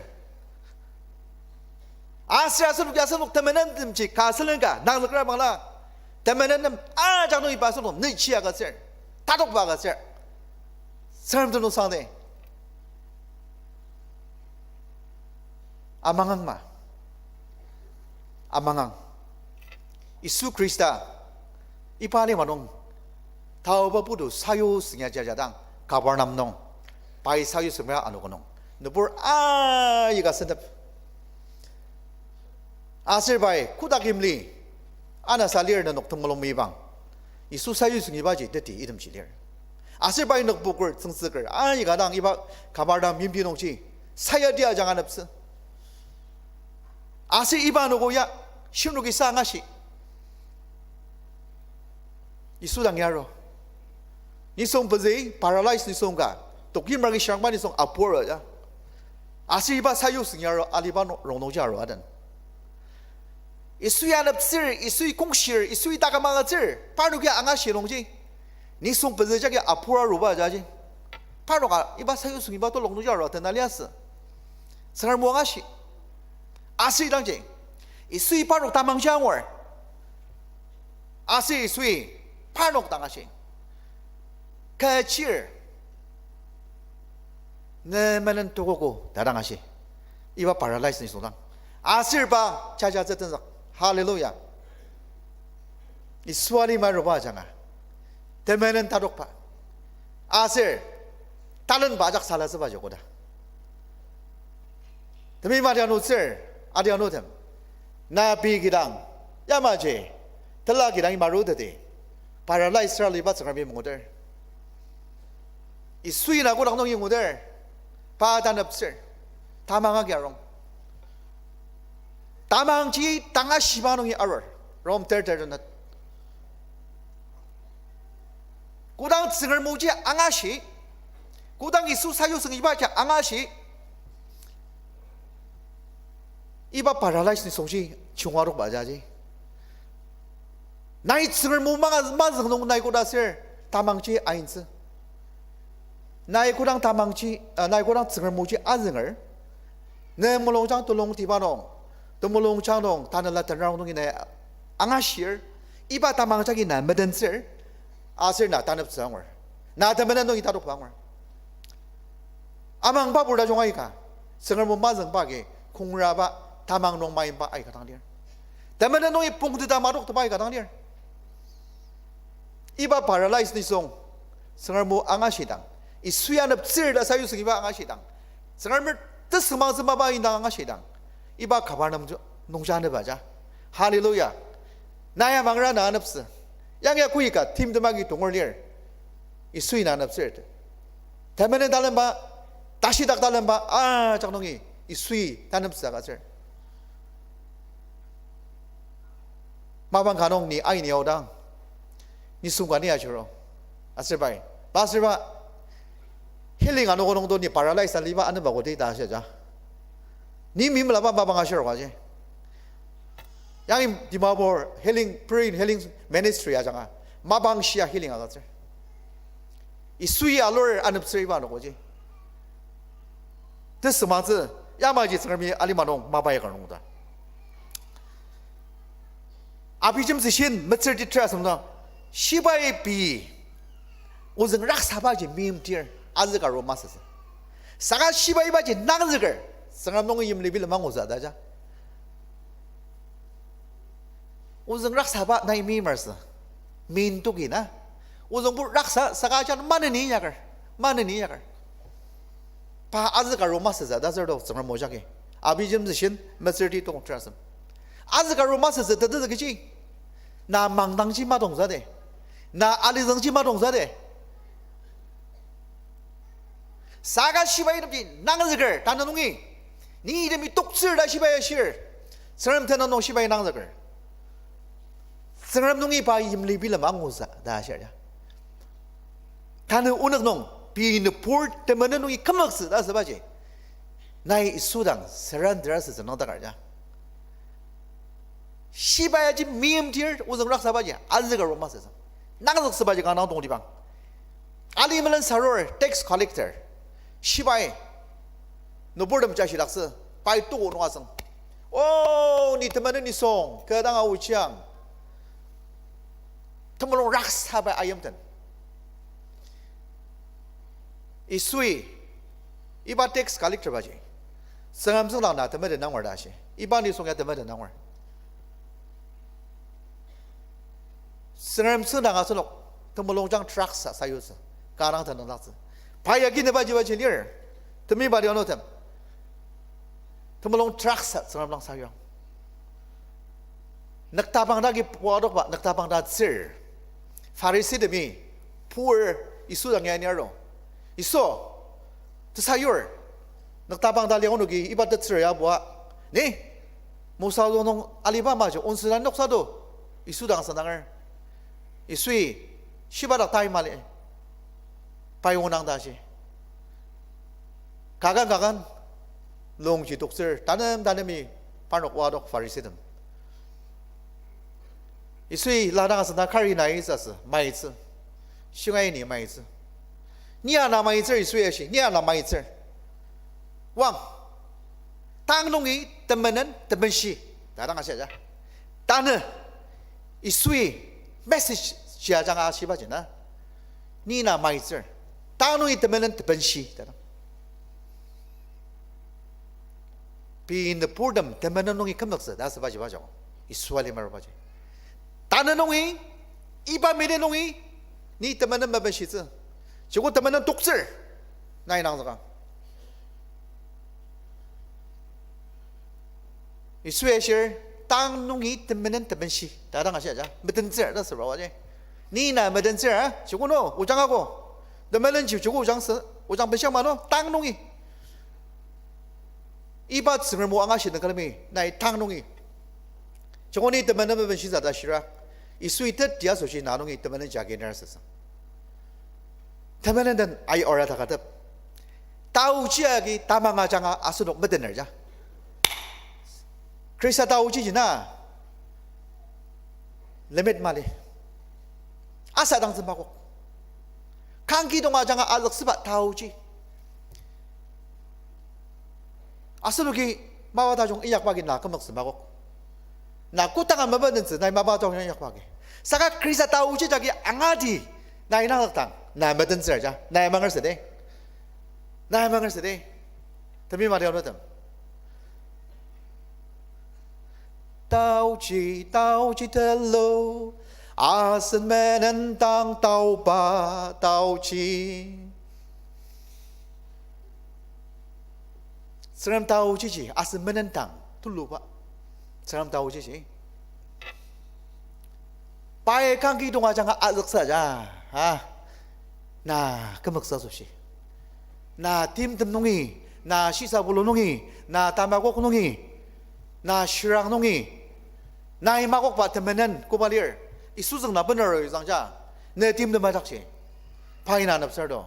Aser asenok ya asenok temenen temji ka sülen ka, nangzükra bangla. Temenen nem ajak nungi pa asenok nüchi agütsür. Tatokba agütsür. Tsüngrem tenüngsang de. Amangang ma. Amangang. Yisu Khrista, iba alima nung, taoba putu sayu süngya jajadang, Kapernaum nung, pai sayu süngra anogo nung, nübur aika sentep. Aser pai, kotak imli, anasa lir nenok temulung mibang. Yisu sayu süngibaji teti itemji lir. Aser pai nokpoker, tsüngtsüker, aika dang iba Kapernaum yimti nungji, sayadi ajanga aneptsü. Aser iba anogo ya, shimnoki sa angashi. Yisu dang yaro. Nisung pezü, paralyze nisung ka, tokimragi shirangba nisung apur ya. Aser iba sayu süngya aro, aliba no-, rongnungji aro aden. Yisui aneptsür, Yisui kongshir, Yisui taküm agütsür, parnoki angashi nungji. Nisung pezü jagi apur aruba jaji. Parnoka iba sayu süngiba tolong nungji aro aden aliasü. Tsüngrem o angashi. Aser idangji. Yisui parnok tamangji angur. Aser Yisui parnok dang ashi. Kü chir. Ne menen tokogo ta dang ashi. Iba paralyze nisung dang. Aser pa jajatsü tenzük. Hallelujah. Yisu alima aruba ajanga. Temenen tatokba. Aser talenba ajak salatsüba joko ta. Temi madi anutsür, adi anutem. Na pei kidang, yamaji, tela kidang imaru teti. Paralyze raliba Tsüngremi manguter. Yisui na kodang nung yinguter, pa taneptsür, tamang agi arung. Tamangji tanga shiba nungi arur, Rom ter ter tenet. Kodang Tsüngrem oji angashi, kodang Yisu sayu süng ibaji angashi, iba paralyze nisungji chunga rokba jaji. Nai Tsüngrem o manga mazüng nung nai koda ser tamangji aintsü. Nai kodang tamangji, ah, nai kodang Tsüngrem oji azünger, ne mulungjang tulungtiba nung, temulungjang nung, tanela tenarong nungi nai angashir, iba tamang jagi na medentsür, aser na taneptsü angur. Na temenen nungi tatokba angur. Amangba purta jung aika, Tsüngrem o mazüngba agi, kongraba, tamang nung mayimba aika dang lir. Temenen nungi pungteta madokteba aika dang lir. Iba paralyze nisung, Tsüngrem o angashidang, Yisui aneptsür ta sayu süng iba angashidang, Tsüngrem tesüngmangtsü mapa indang angashidang, iba Kapernaum ju-, nungja anepba ja. Hallelujah. Nai amangra na aneptsü. Yangi ya kuika timtem agi tongur lir. Yisui na aneptsür te. Temenen talemba, tashidak talemba, ajak nungi Yisui taneptsü agütsür. Mapang ka nung ni aini aodang, nisung ka ni ajiro. Aser pai, pa aser pa, healing anogo nung to ni paralyze aliba anepba kodi ta ashia ja. Ni mimlaba mapang ashir kaji. Yangi Dimapur healing, prayer healing ministry ajanga, mapang shia healing agütsür. Yisui alur aneptsür iba anogoji. Tesüngmangtsü, yamaji Tsüngremi alima nung mapa ya ka nung ta. Abijemtsü shin metsür titra asüngdang, shibai pei, ozüng raksabaji meimtir, azüka ro masüsü. Saka shibai ibaji nangzüker, Tsüngrem nung yimli bilema ngutsü ta ja. Ozüng raksaba nai meimersü, meintoki na. Ozüngbo raksa saka ajan maneni inyaker, maneni inyaker. Pa azüka ro masütsü ta sür to Tsüngrem o jagi. Abijemtsü shin, metsürti tong terasem. Azüka ro masütsü tetezü kechi. Na mangdangji matongtsü de. Na alizüngji matongtsü de. Saka shibai itemji nangzüker, tanü nungi. Ni itemi toktsür ta shibai ashir. Tsüngrem tenüng nung shibai nangzüker. Tsüngrem nungi pa yimli bilem angutsü ta ashir ya. Tanü onük nung, pei nübur temenen nungi kümzüktsü ta asübaji. Nai Yisu dang surrender asütsü nüngdakar ya. Shibai aji meimtir ozüng raksabaji, azüka ro masütsü. Nangzüktsübaji kanga tongtibang. Ali melen sarur, tax collector. Shibai. Nüburtem jashidaktsü. Pai tuko nung asüng. O, ni temenen nisung, kü dang aochiang. Temulung raksabai ayimten. Yisui, iba tax collector baji, Tsüngrem tsüngdang na temeten angur ta ashi. Iba nisung ya temeten angur. Tsüngrem tsüngdang asenok temulungjang teraksa sayutsü, kanga tenüngdaktsü. Pai agi nübaji baji lir, temiba di onotem. Temulung teraksa Tsüngrem dang sayuang. Nüktabang dagi puadokba, nüktabang ta tsür. Pharisitemi pur Yisu dang ya ni aru. Yisu, tesayur. Nüktabang ta lia onoki iba tetsür ya bua. Ni, Mosa züng nung aliba maji onsüla noksa do. Yisu dang asüngdanger. Yisui, shiba dak tai mali. Pai onang ta shi. Kakan kakan, lungji toktsür, tanem tanemi parnok oadok Pharisitem. Yisui ladang asüngdang kari na itsü asü, maitsü. Shingai ni maitsü. Ni ana maitsür Yisui ashi, ni ana maitsür. Wang, tang nungi temenen tebenshi, ta dang ashi aja. Tanü, Yisui message shia ajanga ashibaji na. Ni na maitsür. Tang nungi temenen tebenshi, ta dang. Pei nüburtem temenen nungi kümzüktsü ta asübaji bajok. Yisu alima arubaji. Tanü nungi, iba minute nungi, ni temenen mebenshitsü. Joko temenen toktsür. Nai nangzükang. Yisui ashir, tang nungi temenen tebenshi. Ta dang ashi aja. Metentsür ta asüba waji. Ni na metentsür, a? Joko no, ojang ako. Temenenji joko ojangsü, ojang benshang ma no, tang nungi. Iba Tsüngrem o angashi nükalemi, nai tang nungi. Joko ni temenen mebenshitsü ta shira. Yisui teti asoshi na nungi temenen jagi ner asütsü. Temenen den ai ora takatep. Taochi agi tamang ajanga asenok metener ja. Khrista taochi ji na limit mali. Asadangtsü makok. Kangkidong ajanga azüksüba taochi. Asenoki mapa tajung inyakba agi na kümzüktsü makok. Na kodanga mapadentsü nai mapa tajung inyakba agi. Saka Khrista taochi jagi angati nai nangzükdang na metentsür ja. Nai mangersüdi. Nai mangersüdi. Temi mari aonutem. Taochi, taochi tulu, asen menen dang taoba taochi. Tsüngrem taochiji, asen menen dang tuluba. Tsüngrem taochiji. Pai kangkidong ajanga azüksa ja, ha? Na kümzüksa asoshi. Na timtem nungi, na shisabulu nungi, na tamakok nungi, na shirang nungi, nai makokba temenen koba lir, Yisu züngna bener izangja, ne timtem ajakji, pai na aneptsür do.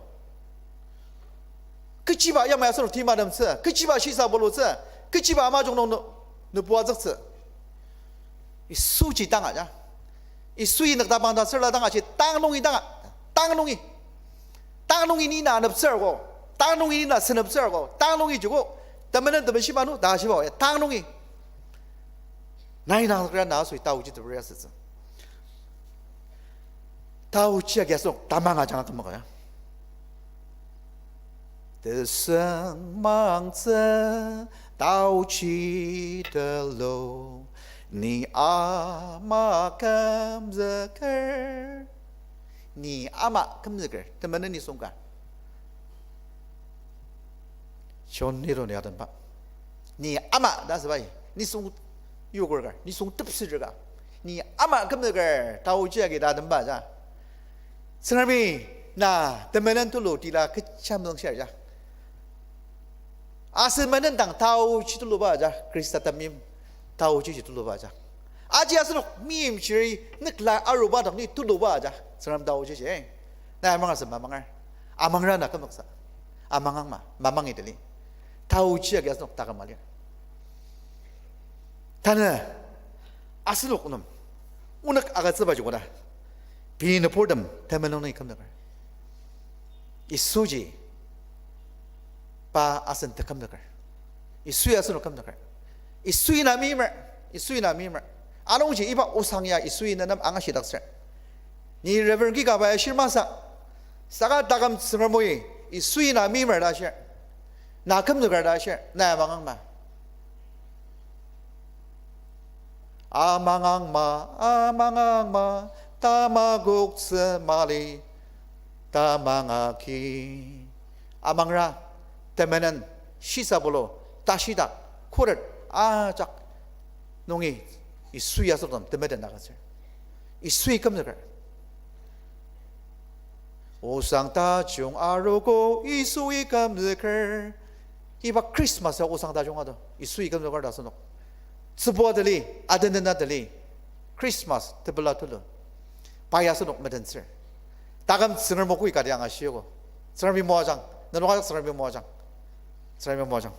Kechiba yamai asenok timatemtsü, kechiba shisabulutsü, kechiba amajok nung nü-, nübua züktsü. Yisuji tanga ja. Yisui nüktabang ta sürla tanga ji tang nungi tanga. Tang nungi. Tang nungi ni na aneptsür ko. Tang nungi ni na seneptsür ko. Tang nungi joko temenen tebenshi manu ta shiba ya tang nungi. Nai nang kra na asoi taochi tebur ya sütsü. Taochi agi asok tamang ajanga kümaka ya. Tesüngmangtsü taochi tulu, ni ama kümzüker. Ni ama kümzüker, temenen nisung ka. John Nero-i adenba. Ni ama ta asübai, nisung yoker ka, nisung tepseter ka. Ni ama kümzüker, taoji agi ta adenba ja. Tsüngremi na temenen tulu tila kecha mezüngshia ja. Asen menen dang taoji tuluba ja, Khrista temeim taoji ji tuluba ja. Aji asenok meimchiri nükla aruba dang ni tuluba ja, Tsüngrem taoji ji. Na amang asem mamanger. Amangra na kümzüksa. Amangang ma, mamangi tali. Taoji agi asenok taküm alir. Tanü asenok nem onük agütsüba joko ta, pei nüburtem temenen nungi kümzüker. Yisuji pa asen tekümzüker. Yisui asenok kümzüker. Yisui na meimer, Yisui na meimer. Anungji iba osang ya Yisui na nem angashidaktsür. Ni Reverend Kikaba ya shir masü, saka taküm Tsüngremi Yisui na meimer ta shir, na kümzüker ta shir, na amangang ma. Amangang ma, amangang ma, tamakoktsü mali, tamang agi. Amangra, temenen, shisabulu, tashidak, khuret, ajak nungi Yisui asenok nem temeten agütsür. Yisui kümzüker. Osang tajung arogo Yisui kümzüker. Iba Christmas ya osang tajung ado Yisui kümzüker ta asenok tsübua tali, adendena tali, Christmas tepela tulu, pa ya asenok metentsür. Taküm Tsüngrem o kü kati angashiogo. Tsüngremi moajang, nenok ajak Tsüngremi moajang. Tsüngremi moajang.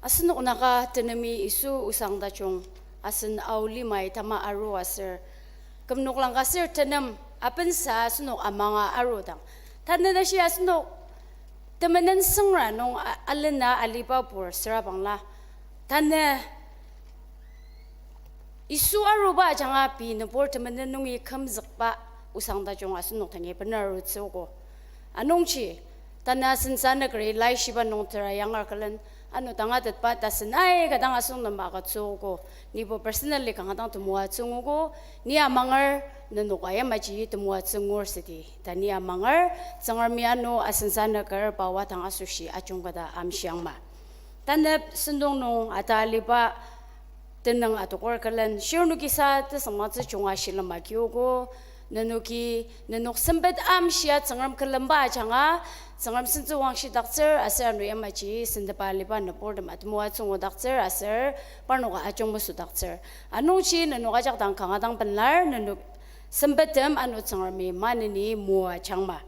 Asenok Naga tenemi Yisu osang tajung asen Ao Limai tama aru aser, küm noklang ka ser tenem apensa asenok amanga arudang, tanü tashi asenok temenen süngra nung a-, alena aliba pur süra bangla, tanü Yisu aruba ajanga pei nübur temenen nungi kümzükba osang tajung asenok dangi bener arutsüogo. Anungji, tanü asen sanükeri laishiba nung tera yangar külen, ano tangatetba tasen aika dang asenok nem agütsüogo. Nibo personally kanga dang temoatsü nguogo, ni amanger, nenok yamaji temoatsü ngur südi ta ni amanger, Tsüngremi ano asen sanüker pa wadang asoshi ajungketa amshiangma. Tanep sentong nung ata aliba tenüng adoker külen, shirnoki sa tesüngmangtsü junga shilem agiogo, nenoki, nenok sempet amshia Tsüngrem külemba ajanga, Tsüngrem sentsü wangshidaktsür aser ano yamaji sentepa aliba nüburtem atemoatsü ngudaktsür aser parnoka ajung mesüdaktsür. Anungji nenok ajak dang kanga dang penlar, nenok sempettem ano Tsüngremi maneni moajangma.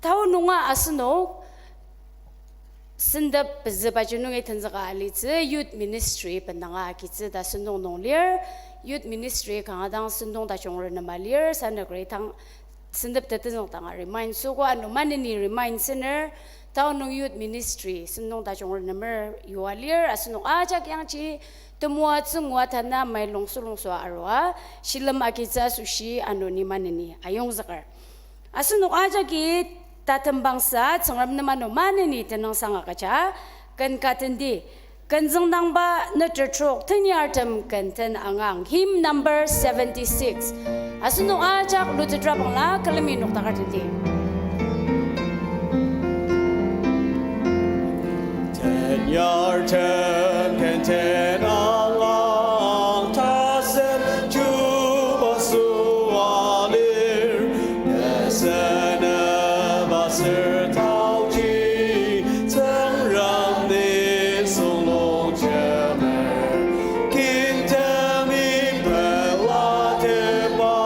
Tao nunga asenok sentep pezübaji nungi tenzüka alitsü youth ministry bendanga agitsü ta sentong nung lir. Youth ministry kanga dang sentong tajung renema lir, sanükeri tang sentep tetenzük danga remind süogo, ano maneni remind süner, tao nung youth ministry sentong tajung renemer yua lir, asenok ajak yangji temoatsü ngua tanü mailung sulungsua arua shilem agitsü asoshi ano ni maneni ayongzüker. Asenok ajaki tatembangsa Tsüngrem nem ano maneni tenüng sangaka ja, ken ka tendi, ken züngdangba neter trok tenyartem ken ten angang, hymn number seventy-six. Asenok ajak lutetra bangla külemi nokdaker tendi. Tenyartem ken ten angang tasen chuba süa lir, nesenep aser taoji Tsüngrem nisung nung jemer. Kingtemi pela teba,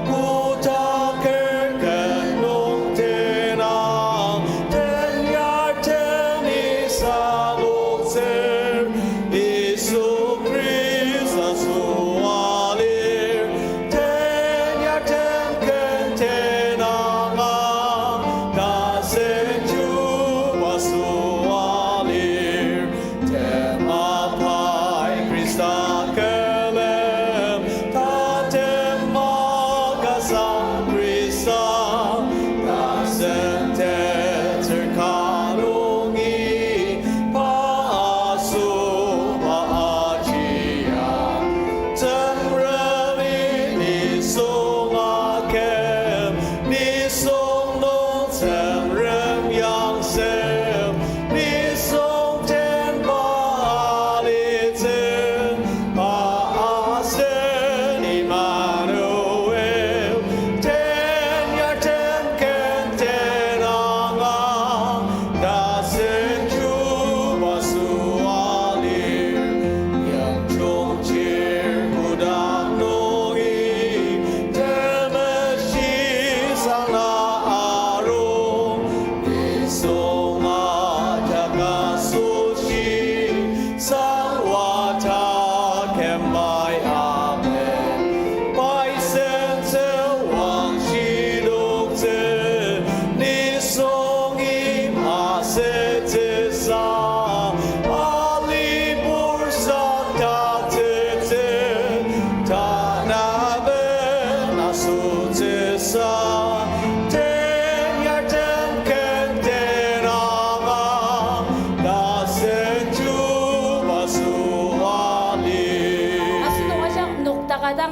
kotaker ken nung tenang, tenyartemi saloktsür, Yisu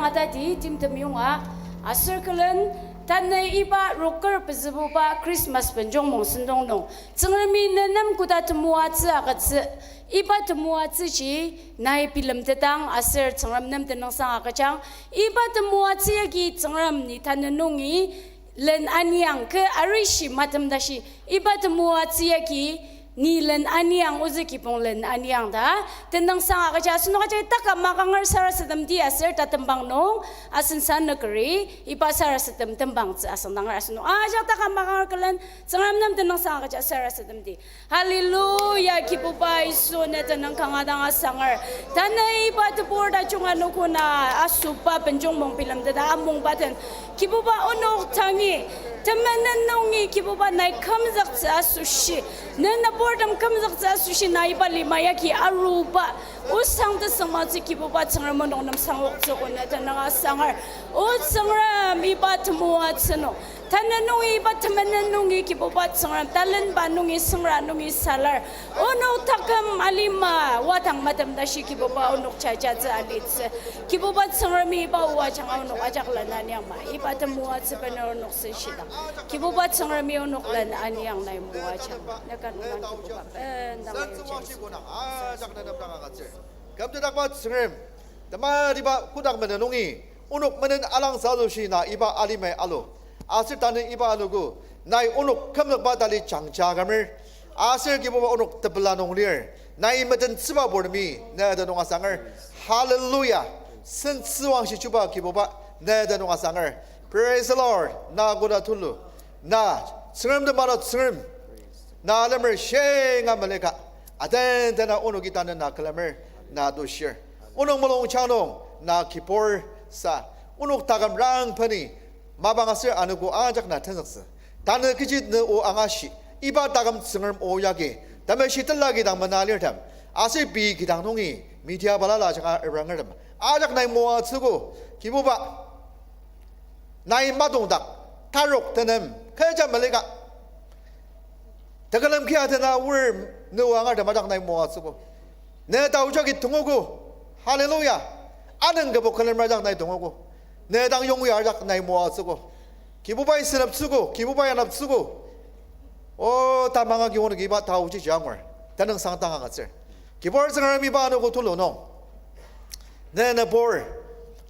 Tati timtem yonga, aser külen, tanü iba roker pezübuba Christmas benjong mong sentong nung, Tsüngremi nenem koda temoatsü agütsü, iba temoatsüji nai bilemtetang aser Tsüngrem nem tenüngsang agüjang, iba temoatsü yagi Tsüngrem ni tanü nungi len aniang ke arishi matem tashi, iba temoatsü yagi ni len aniang ozü kibong len aniang ta tenüngsang agüja asenok ajak taka makanger sarasademdi aser tatembang nung asen sa nükeri iba sarasadem tembangtsü asüngdanger asenok ajak taka makanger külen Tsüngrem nem tenüngsang agüja sarasademdi. Hallelujah, Kibuba Yisu ne tenüng kanga dang asanger. Tanü iba tebur tajung anogo na asüba benjong mong bilemteta amungba den Kibuba onok tangi, temenen nungi Kibuba nai kümzüktsü asoshi, ne nüburtem kümzüktsü asoshi na iba lima yagi aruba, osang tesüngmangtsü Kibuba Tsüngrem onok nem sangoktsüogo ne tenüng asanger. O Tsüngrem iba temoatsü nung, tanü nungi iba temenen nungi Kibuba Tsüngrem talenba nungi süngra nungi salar, onok taküm alima wadang matem tashi Kibuba onok jajatsü alitsü. Kibuba Tsüngremi iba oa ajanga onok ajak lenaniangma, iba temoatsü bener onok senshidang, Kibuba Tsüngremi onok lenaniang nai moajang. Nekan onang Kibuba bendang ayu Jisu. Kümtedakba Tsüngrem, tematiba kotak menen nungi, onok menen alangsa asoshi na iba alimai alu. Aser tanü iba anogo, nai onok kümzükba tali jangja kümer. Aser Kibuba onok tepela nung lir, nai metentsüba purtemi ne tenüng asanger. Hallelujah. Sentsüwangshi chuba Kibuba ne tenüng asanger. Praise the Lord. Na koda tulu. Na Tsüngrem temata Tsüngrem. Na lemer shinga meleka. Aten tena onoki tanü na külemer, na tushir. Onok mulung chanung na kibur sa. Onok taküm rangpeni mapang aser anogo ajak na tenzüktsü. Tanü kechi ne o angashi, iba taküm Tsüngrem o yagi, temeshi tela kidang mena lirtem, aser pei kidang nungi media balala ajanga erangertem ajak nai moatsüogo, Kibuba. Nai matongdak, tarok tenem, kecha melika. Tekülem kia tena aor ne o angatem ajak nai moatsüogo. Ne taoji agi tongogo. Hallelujah. Anüng kübok külemer ajak nai tongogo. Ne dang yongya ajak nai moatsüogo. Kibubai seneptsüogo, Kibubai aneptsüogo. O, tamang agi onoki iba taoji ji angur. Tenüngsang tang agütsür. Kibur Tsüngrem iba anogo tulu nung, ne nübur,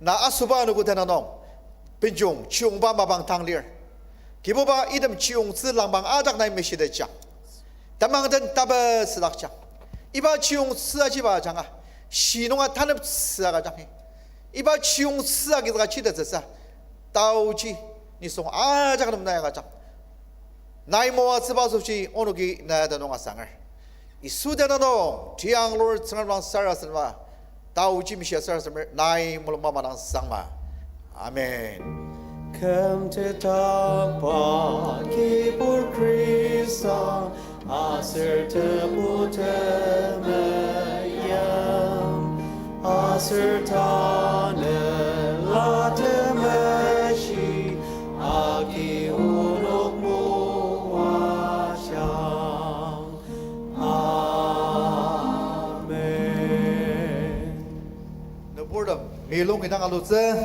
na asüba anogo tenüng nung, benjong chiyongba mapang tang lir. Kibuba item chiyongtsü langpang ajak nai meshitetjang. Temang den tabe südakjang. Iba chiyongtsü ajiba ajanga, shi nunga taneptsü agüjangi. Iba chiyongtsü agizüka chitettsüsa, taoji nisung ajak nem nai agüjang. Nai moatsüba asoshi onoki ne tenüng asanger. Yisu tenüng nung tianglur Tsüngrem dang sarasadema, taoji meshia sarasademer nai mulungba madang sangma. Amen. Kümtedakba Kibur Khrista, aser Tebu temeim, aser Tanela Temeshi agi onok moajang. Amen. Nüburtem, milung idang alutsü,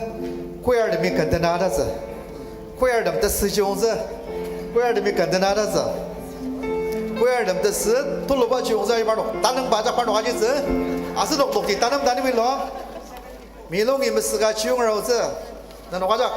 choirtemi kandena atatsü. Choirtem tesü chiyongtsü, choirtemi kandena atatsü. Choirtem tesü, tuluba chiyongtsü aji parnok, tanüngba ajak parnok ajitsü. Asenok lokti tanüm tanü milo. Milungi mesüka chiyong arutsü. Nenok ajak.